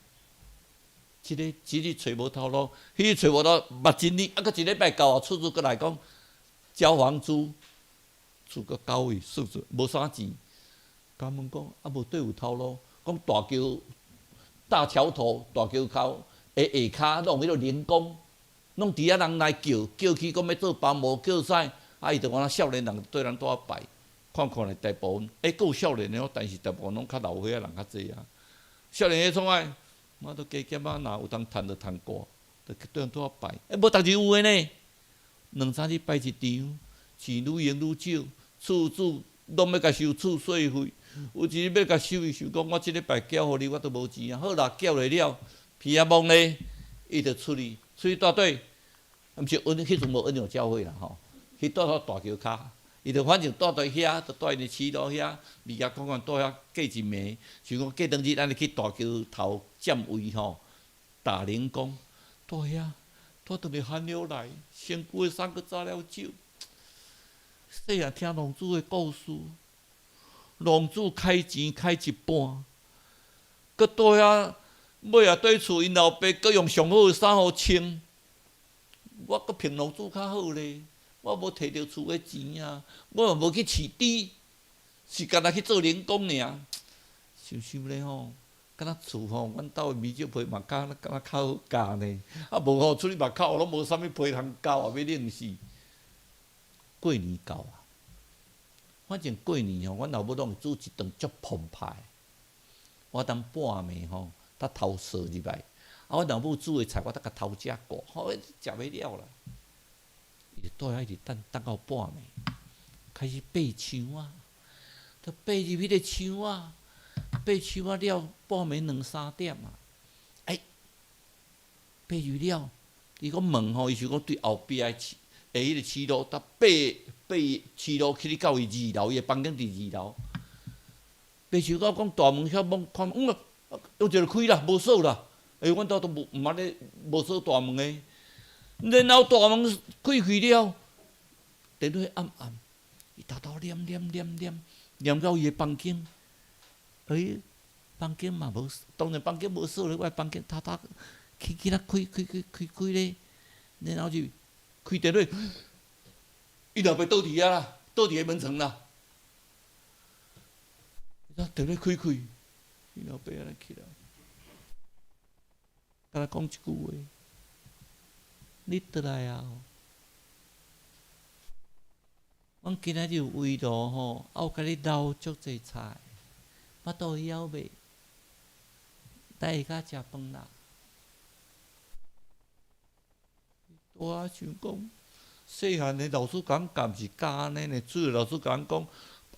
這个這日揣無頭路，彼日揣無頭路，目一年啊，閣一禮拜到啊，厝主閣來講交房租，厝閣交去，算算無啥錢，共問講，啊無佗有頭路，講大橋大橋頭大橋口的下跤，攏有彼個零工，攏佇遐人來叫，叫去講欲做保姆叫啥，啊伊就講少年人對人拄仔拜，看看咧大部分，欸，閣有少年的，但是大部分攏較老歲仔人較濟啊。少年的創愛，我都加減仔，若有當趁就趁過，就對人拄仔拜，欸，無逐日有的呢，兩三日拜一場，錢愈用愈少，厝主攏欲共收厝稅費，有一日欲共收伊，想講我這禮拜繳予你，我都無錢啊。好啦，繳落了，皮仔摸咧，伊就出去，出去蹛佗，毋是恩，彼陣無恩佑教會啦吼，去蹛佗大橋跤，伊就反正蹛佗遐，就蹛𪜶的市路遐，物件看看蹛遐過一暝，想講過當日咱就去大橋頭佔位吼，打零工，蹛遐，蹛轉去寒流來，身軀的衫閣紮了少。細漢聽浪子的故事，浪子開錢開一半，閣蹛遐尾仔對厝，𪜶老爸閣用上好的衫予穿。我閣憑浪子較好咧，我無提著厝的錢啊，我嘛無去飼豬，是干焦去做零工爾。想想咧吼，敢若厝吼，阮兜的米酒皮嘛較敢若較好咬呢。啊無吼，出去外口攏無啥物皮通咬啊，欲冷死。過年到啊，反正過年吼，阮老母攏會煮一頓足澎湃。我當半暝吼，才偷踅入來。啊，阮老母煮的菜，我才共偷食過，吼，食袂了啦。伊就蹛遐一直等，等到半暝，開始爬牆仔，就爬入彼個牆仔，爬牆仔了，半暝兩三點啊，欸，爬入了，伊講門吼，伊想講對後壁的飼，的彼個飼路，搭爬爬飼路去到伊二樓，伊的房間佇二樓。爬樹到講大門遐摸看，嗯啊，用一個開啦，無鎖啦。欸，阮兜都無毋捌咧無鎖大門的。然後大門開開了，電火暗暗，伊偷偷念念念念念到伊的房間，欸，房間嘛無，當然房間無鎖咧，我的房間偷偷去去咧開開開開開咧，然後就開電火，伊老爸倒佇遐啦，倒佇个門床啦。電火開開，伊老爸按呢起來，共伊講一句話：你轉來啊！阮今仔日有圍爐吼，啊有共你留足濟菜，腹肚會枵袂？來下跤食飯啦！我想講，細漢的老師共阮教，毋是教按呢呢，主日老師共阮講。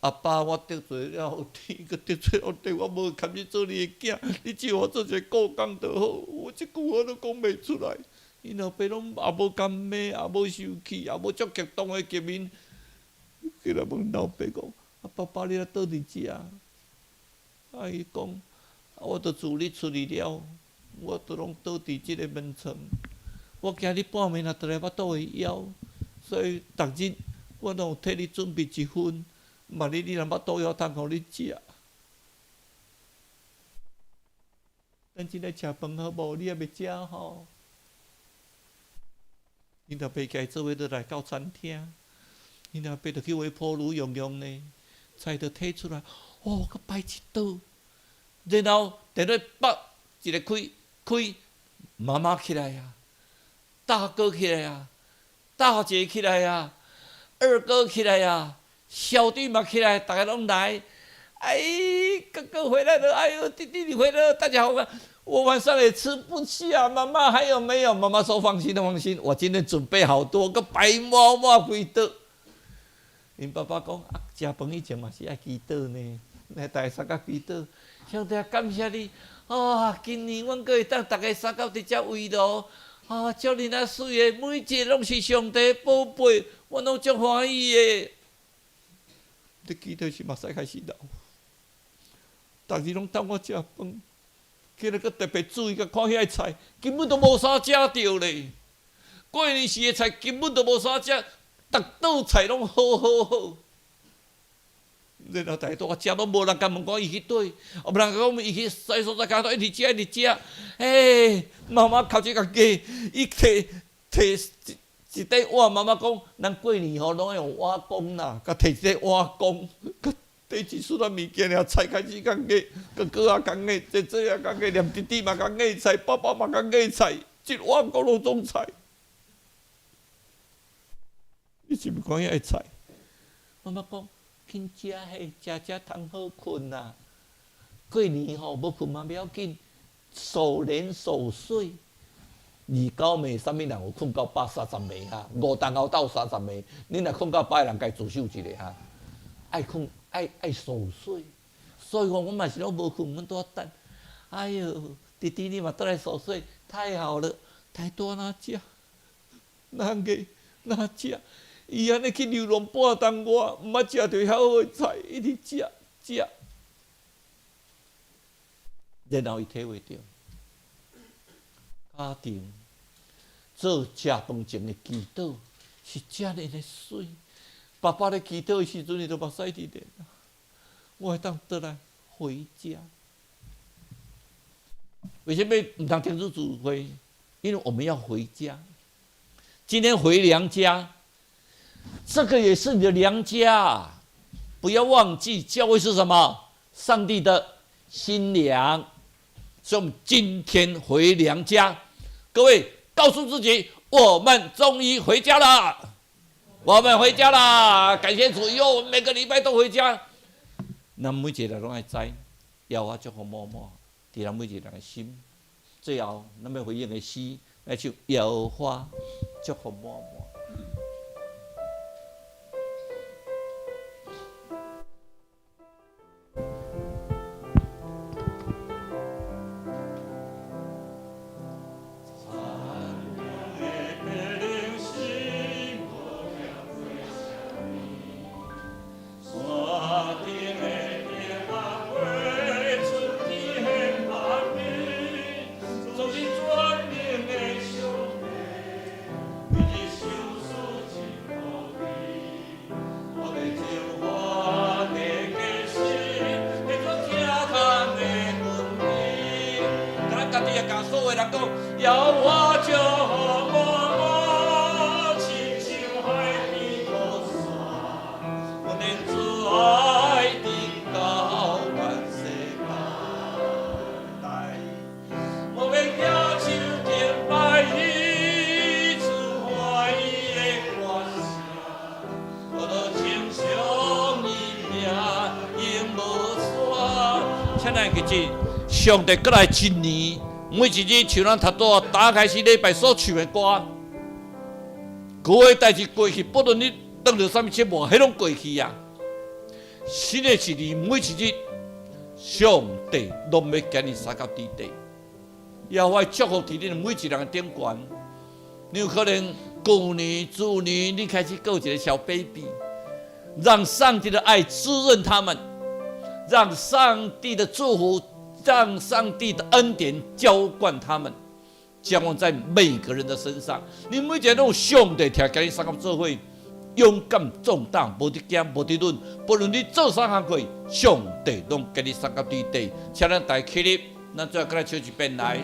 阿爸，我得罪了天，閣得罪了地，我無堪你做你的囝，你只予我做一个雇工就好。我這句話都講袂出來。𪜶老爸攏也無共罵，也無生氣，也無足激動的局面。起來問老爸講：啊，爸爸，你若倒佇遮？啊，伊講：啊，我著自你出去了，我著攏倒佇這个門床。我驚你半暝若轉來腹肚會枵，所以逐日我攏有替你準備一份。萬一你若腹肚枵，通予你食。咱這來食飯好無？你猶袂食吼？𪜶老爸共伊做伙落來到餐廳，𪜶老爸就去微波爐用用呢，菜就提出來，哦，閣擺一桌，然後電火叭一个開開，媽媽起來啊，大哥起來啊，大姐起來啊，二哥起來啊。小弟嘛起來，逐个攏來。哎，哥哥回來了，哎喲，弟弟你回來了，大家好啊！我晚上也吃不下，媽媽還有沒有？媽媽說放心放心，我今天準備好多閣擺滿滿規桌。𪜶爸爸講啊，食飯以前嘛是愛祈禱呢，來逐个相佮祈禱。上帝感謝你，啊，今年阮閣會當逐个相佮佇遮圍爐，啊，遮爾仔媠的，每一个攏是上帝寶貝，我攏足歡喜的。佇祈禱時目屎開始流，逐日攏等我食飯，今日閣特別注意，佮看遐个菜，根本都無啥食著咧。過年時的菜根本都無啥食，逐道菜攏好好好。然後逐个拄仔食，攏無人共問講伊去佗，無人講伊去啥所在，共一直食一直食。欸，媽媽哭一個雞，伊提提一一塊碗，媽媽講，咱過年吼攏愛用碗公啦，佮提一塊碗公，佮第一束仔物件爾，菜開始較硬，哥哥也較硬，姐姐也較硬，連弟弟嘛較硬菜，爸爸嘛較硬菜，一碗鍋攏總菜。你是毋是歡喜愛菜？媽媽講，緊食彼，食食通好睏啦。過年吼無睏嘛無要緊，守年守歲。29暝，啥物人有睏到130暝哈？五重後鬥三十暝，恁若睏到百个人，家自首一下哈。愛睏愛愛守歲，所以講阮嘛是攏無睏，阮拄仔等。哎喲，弟弟你嘛倒來守歲，太好了！太多哪食，哪個哪食？伊按呢去流浪半冬外，毋捌食著遐好的菜，一直食食，然後伊體會著家庭做食飯前的祈禱是遮爾的媠。爸爸咧祈禱的時陣，伊就目屎直流。我會當倒來回家。為啥物毋通停止聚會？因為我們要回家。今天回娘家。這個也是你的娘家，不要忘記教會是什麼？上帝的新娘。所以，我們今天回娘家，各位告訴自己，我們終於回家了，我們回家了，感謝主，以後我們每個禮拜都回家。咱每一個人攏愛知，耶和華祝福滿滿，佇咱每一個人的心。最後，咱欲回應的詩，來唱耶和華祝福滿滿。上帝閣來一年，每一日像咱頭拄仔打開始禮拜所唱的歌，舊的代誌過去，不論你當著啥物節目，彼攏過去啊。新的一年，每一日，上帝攏欲共你相佮佇底，耶和華祝福佇恁每一人的頂懸。你有可能舊年、豬年，你開始過一個小 baby，讓上帝的愛滋潤他們，讓上帝的祝福。讓上帝的恩典澆灌他們，澆灌在每個人的身上。你每一個攏有上帝疼，共你相佮做伙，勇敢壯膽，無佇驚，無佇忍。不論你做啥工課，上帝攏共你相佮佇底。請咱大家起立，咱最後閣來唱一遍來。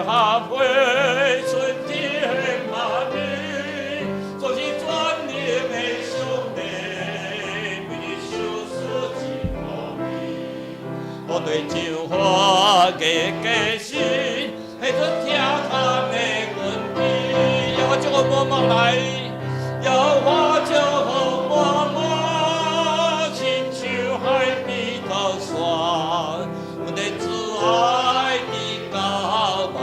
下回春天媽咪，總是專念的上帝，每日相思真無味。我對酒花的決心，彼陣疼痛的根基。耶和華祝福滿滿來，耶和華祝福滿滿，親像海邊的山，阮的主愛的高萬。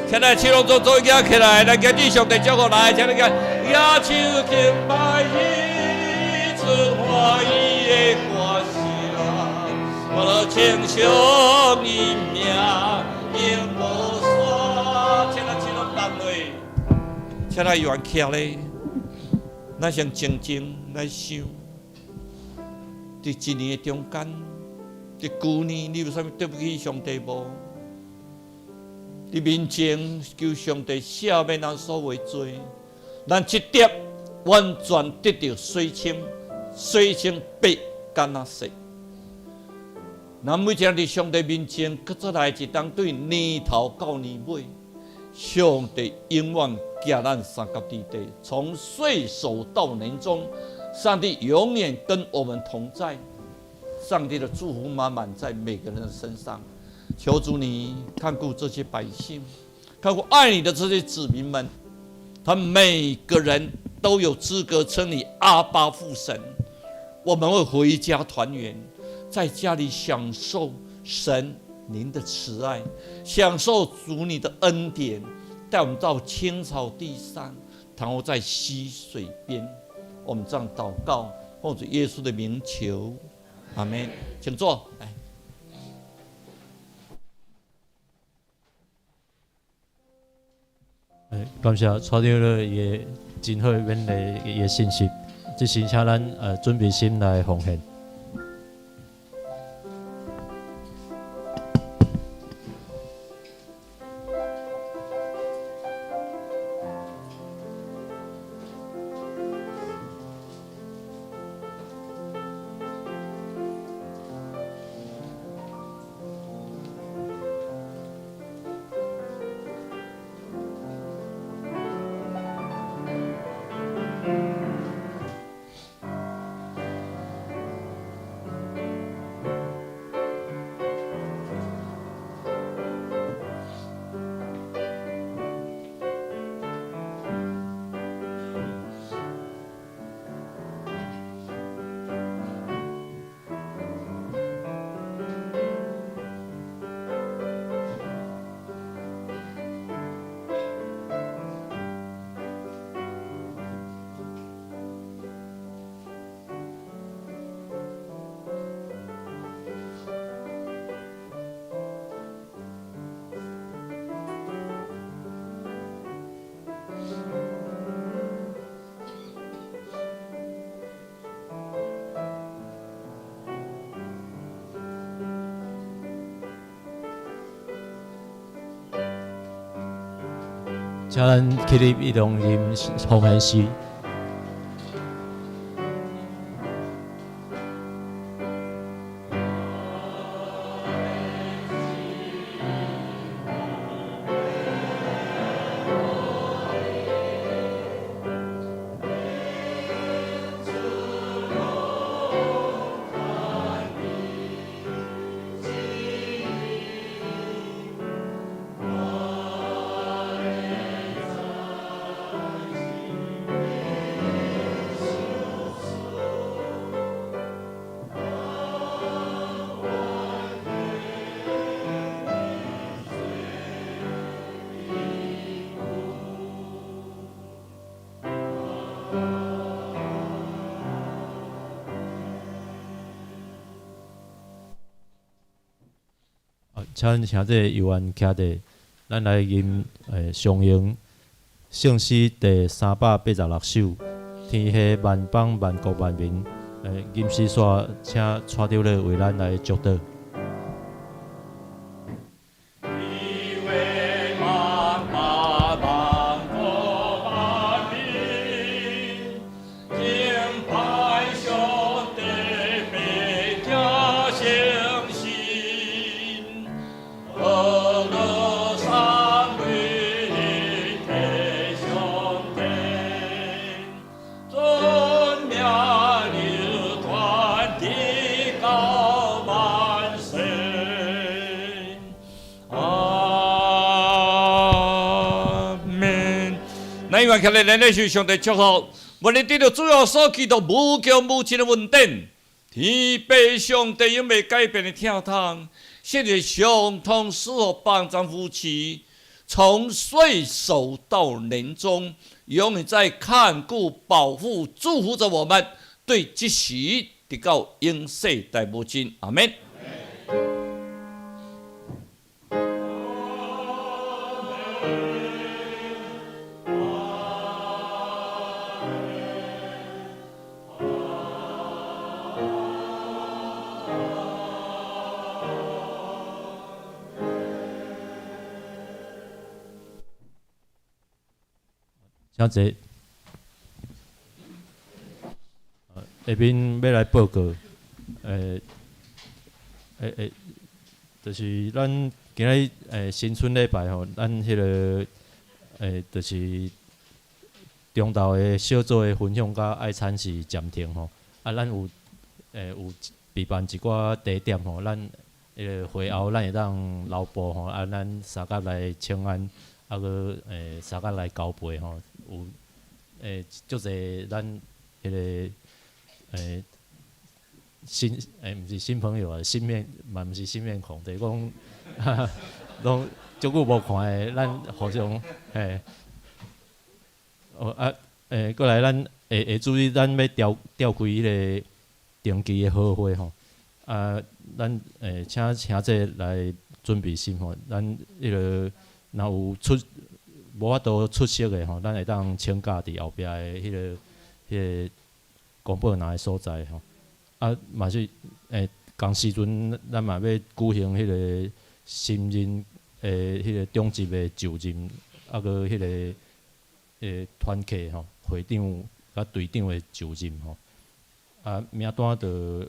請咱手攏總做舉起來，來敬上帝祝福來，請你看，舉手敬拜伊，出歡喜的歌聲，我來稱頌伊名永無煞。請咱手攏放落，請咱願徛咧，咱先靜靜來想，佇一年的中間，佇舊年你有啥物對不起上帝無？佇面前求上帝赦免咱所有的罪，咱這碟完全得著洗清，洗清白敢若说。咱每一个人伫上帝面前，閣再來一當對年頭到年尾，上帝永遠行咱三角地地，從歲首到年終，上帝永遠跟我們同在。上帝的祝福滿滿在每個人的身上。求主你看顧這些百姓，看顧愛你的這些子民們，他每個人都有資格稱你阿爸父神。我們會回家團圓，在家裡享受神您的慈愛，享受主你的恩典，帶我們到青草地上，躺臥在溪水邊。我們這樣禱告，奉主耶穌的名求，阿門。請坐，來。感謝蔡長老伊的真好勉勵伊的信息，這時請咱準備心來奉獻。請咱起立，一同吟奉獻詩。請兄弟猶原徛佇，咱來吟上詠聖詩第386首，天下萬邦萬國萬民，吟詩煞請蔡長老為咱來祝禱。起來，咱咧受上帝祝福，願你得著主耶穌基督無窮無盡的恩典，天父上帝永袂改變的疼痛，聖靈相通賜福幫贊扶持，從歲首到年終，永遠在看顧、保護、祝福著我們，對這時直到永世代無盡。阿們。請坐。下面欲來報告，就是咱今日新春禮拜吼，咱彼个就是中晝的小組的分享佮愛餐是暫停吼。啊，咱有備辦一寡茶點吼，咱彼个會後咱會當留步吼，啊，咱相佮來請安，啊，閣相佮來交杯吼，有足濟咱彼个新毋是新朋友啊，新面嘛毋是新面孔，就是講攏足久無看的，咱互相嘿。哦啊，過來咱會注意，咱欲召開彼个定期的好會吼。啊，咱請兄弟來準備心吼，咱彼个若有出無法度出席的吼，咱會當請假佇後壁的彼个公布欄的所在吼。啊，嘛是仝時陣，咱嘛欲舉行彼个新任的彼个長執的就任，啊，閣彼个團契吼，會長佮隊長的就任吼。啊，名單就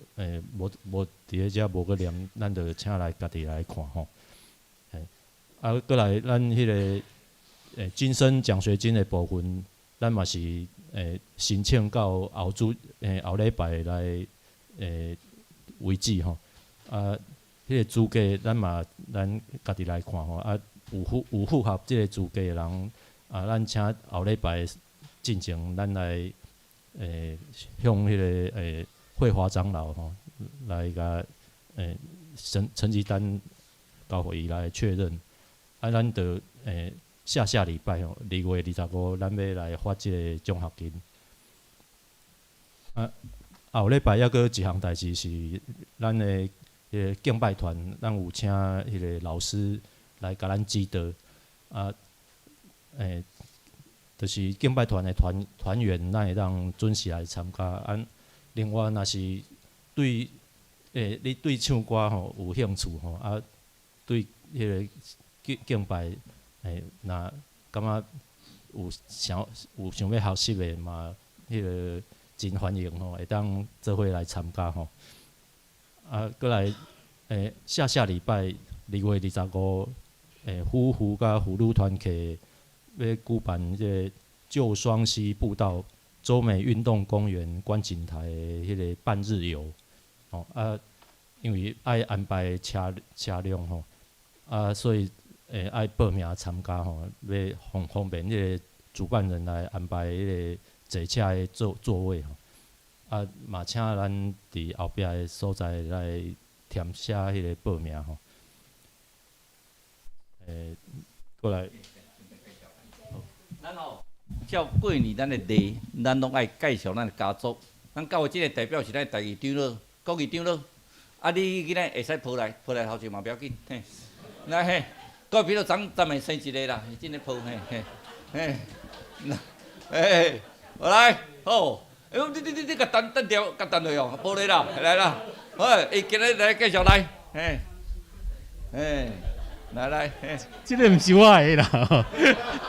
無佇咧遮無閣念，咱就請來家己來看吼。嘿，啊，閣來咱彼个晉升獎學金的部分，咱嘛是申請到後禮拜來為止吼。啊，彼个資格咱嘛咱家己來看吼。啊，有符合這个資格的人，啊，咱請後禮拜進前，咱來向彼个慧華長老吼來共成績單交予伊來確認。啊，咱就下下禮拜吼，2月25，咱欲來發這個獎學金。啊，後禮拜猶閣一項代誌是咱的彼个敬拜團，咱有請彼个老師來共咱指導。啊，就是敬拜團的團員，咱會當準時來參加。啊，另外若是對你對唱歌吼有興趣吼，啊，對彼个敬拜若感覺有想欲學習的嘛，彼个真歡迎吼，會當做伙來參加吼。啊，閣來下下禮拜2月25，夫婦佮婦女團契欲舉辦這个舊雙溪步道洲美運動公園觀景台的彼个半日遊，吼啊，因為愛安排車輛吼，啊，所以愛報名參加吼，欲方便彼個主辦人來安排彼个坐車的座位吼，啊，嘛請咱佇後壁的所在來填寫彼个報名吼。過來。咱吼照過年咱的禮，咱攏愛介紹咱的家族。咱教會這个代表是咱台語長老，國語長老。啊，你囡仔會使抱來，抱來頭前嘛不要緊，嘿。來嘿，各位比如昨咱們生一个啦，真咧抱嘿嘿嘿。欸，來好，欸，你共等等著，共等落哦，無咧啦，來啦，好，伊今日來介紹來，嘿，嘿。來來，這个毋是我的啦，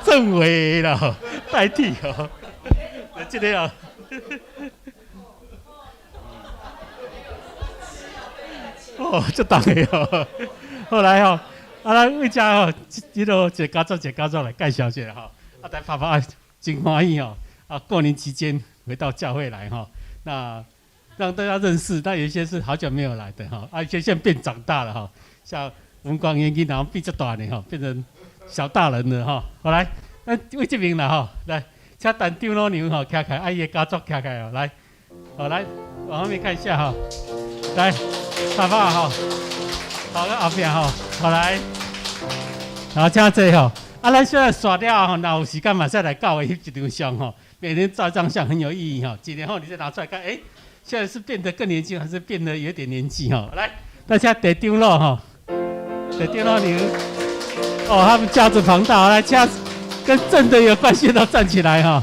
政委的啦，代替哦。這个啊，哦，足重的哦。後來吼，啊，咱為遮吼，這个一个家族一個家族來介紹一下吼。啊，大爸爸真歡喜哦。啊，過年期間回到教會來吼，那讓大家認識，但有一些是好久沒有來的哈，啊，有些現在變長大了哈，像文光眼鏡然後變這大呢吼，變成小大人了吼。好來，咱為這邊啦吼，來，請陳長老娘吼，徛開，啊，伊的家族徛開哦，來，好來，往後面看一下哈，來，爸爸吼，好，後壁吼，好來，好，請坐吼。啊，咱現在刷了吼，若有時間嘛，再來教會翕一張相吼，每年照一張相很有意義吼。幾年後你再拿出來看，欸，現在是變得更年輕，還是變得有點年紀吼？來，大家得丟了吼。對，電腦裡哦，他們家族龐大，來，家跟正的有關係都站起來哈。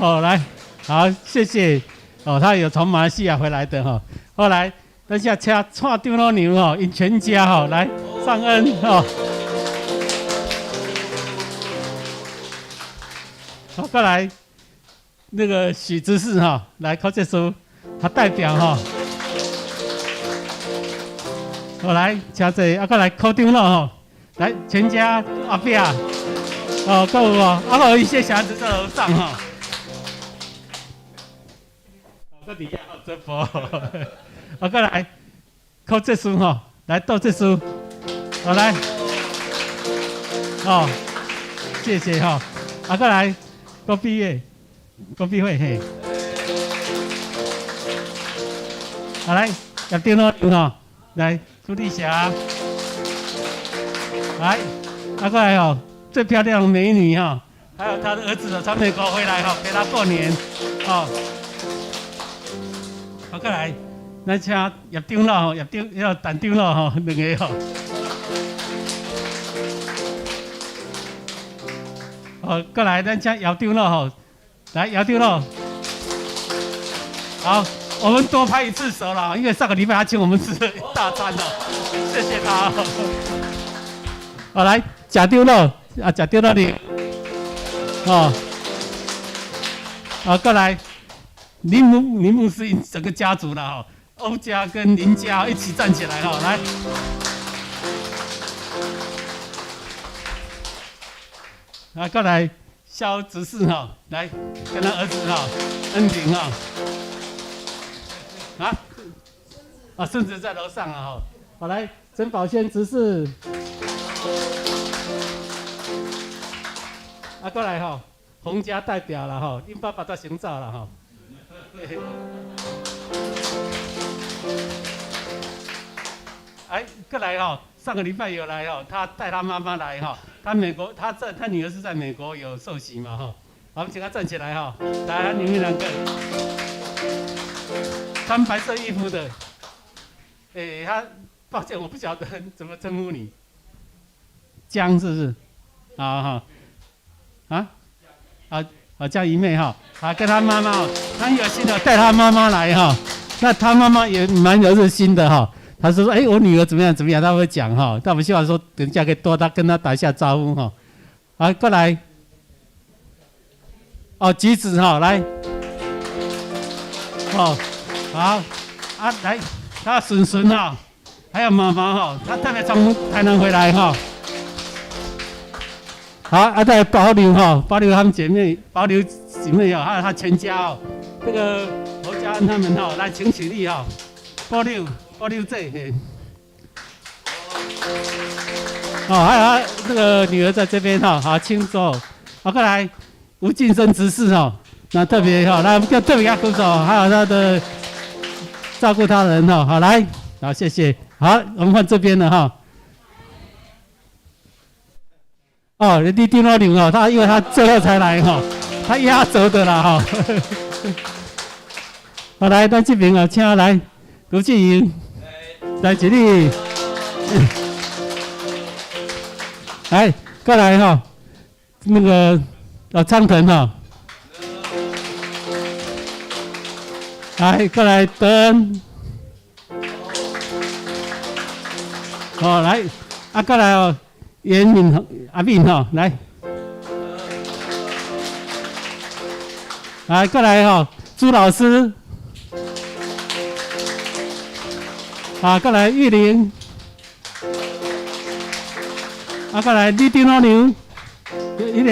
哦，來，好，謝謝。哦，他有從馬來西亞回來的哈。後來，等下請蔡長老娘吼，𪜶全家吼來上恩吼。好，過來，那個許執事哈，來考這書，他代表哈。好來，請坐，啊，閣來柯長老吼，來全家阿伯啊，哦，閣有哦，啊，有一些小孩子在樓上吼，閣佇遐直播，啊，閣來柯執事吼，來杜執事，好來，哦，謝謝吼，啊，閣來郭畢業，郭畢會嘿，好來，葉長老吼，來。朱麗霞，來，啊過來哦，最漂亮的美女哈，還有她的兒子從美國回來哈，陪她過年，哦，好過來，咱請葉長老、葉長、要陳長老吼，兩個吼，哦，過來，咱請姚長老吼，來姚長老，好。我們多拍一次手啦，因為上個禮拜他請我們吃了一大餐哦，謝謝他。好，來，賈丟肉啊，賈丟肉你，哦，好，過來，林牧師整個家族啦，哦，歐家跟林家一起站起來哈，來，來過來，蕭執事哈，來跟他兒子哈，恩平哈。啊，啊，孫子在樓上啊！吼，好來，陳寶仙執事，啊，過來吼，洪家代表啦吼，恁爸爸都先走啦吼。哎，過來吼，上個禮拜有來吼，他帶他媽媽來吼，他美國，他在他女兒是在美國有受洗嘛吼，好，我們請他站起來吼，來，你們兩個。穿白色衣服的，欸，他抱歉，我不曉得怎麼稱呼你，江是不是？好好，啊，好，好江姨妹哈，好跟他媽媽，他很有心的帶他媽媽來哈，那他媽媽也蠻有熱心的哈，他說，欸，我女兒怎麼樣怎麼樣，他會講哈，但我們希望說等一下可以多他跟他打一下招呼哈，好，過來，哦，橘子哈，來，哦。好，啊來，他孫孫哈，還有媽媽哈，他特別從台南回來哈。好，啊再保留哈，保留他們姐妹，保留姊妹哦，還有他全家哦，這個侯家恩他們哈，來請起立哈，保留保留這嘿。哦，還有他那個女兒在這邊哈，好，請坐。好，過來吳進生執事哈，那特別哈，來要特別給他鼓手，還有他的。照顧他人哈，好來，好謝謝，好，我們換這邊了哈。哦，你丁老牛哦，他因為他最後才來哈，他壓軸的啦哈。好來，咱這邊啊，請來盧志穎，來這裡，來過來哈，那個啊昌騰哈。來，過來德恩，好來，啊過來哦，嚴敏阿敏吼，來，來過來吼，朱老師，啊過來玉玲，啊過來李長老娘，彼個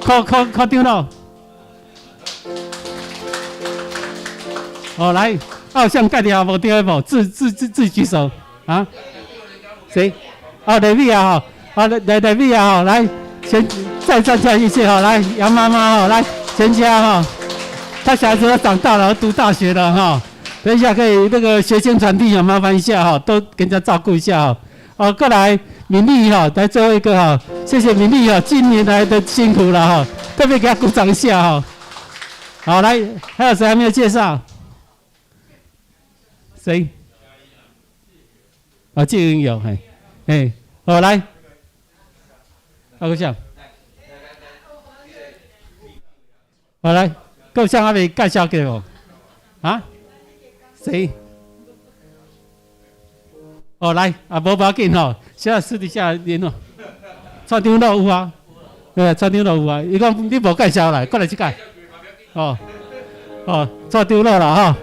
柯柯柯長老。哦，來，偶像介紹無對無？自己舉手啊？誰？哦，雷米啊，吼，啊，雷米啊，吼，來，先再站起來一次，吼，來，楊媽媽，吼，來，全家，吼，他小孩子都長大了，讀大學了，哈，等一下可以那個學生傳遞啊，麻煩一下，哈，都給人家照顧一下，哈，哦，過來，敏麗，哈，來最後一個，哈，謝謝敏麗，哈，近年來的辛苦了，哈，特別給他鼓掌一下，哈，好，來，還有誰還沒有介紹？誰？啊，這個有嘿，嘿，好來，阿個像，好來，夠像還未介紹過無？啊？誰？哦，來，啊，無要緊吼，現在私底下聯絡。蔡長老有啊？對，蔡長老有啊。伊講你無介紹來，過來這個。哦，哦，蔡長老啦吼。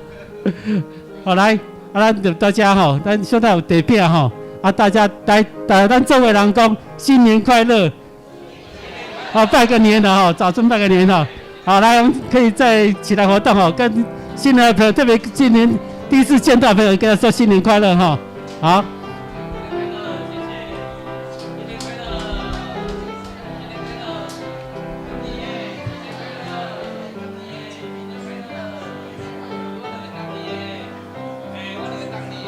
好來，啊，咱就大家吼，咱小等有茶餅吼。啊，大家來，來，咱做伙人講新年快樂，好，拜個年了哈，早春拜個年哈。好，來，我們可以再起來活動哈，跟新來的朋友，特別今年第一次見到的朋友，跟他說新年快樂哈。好。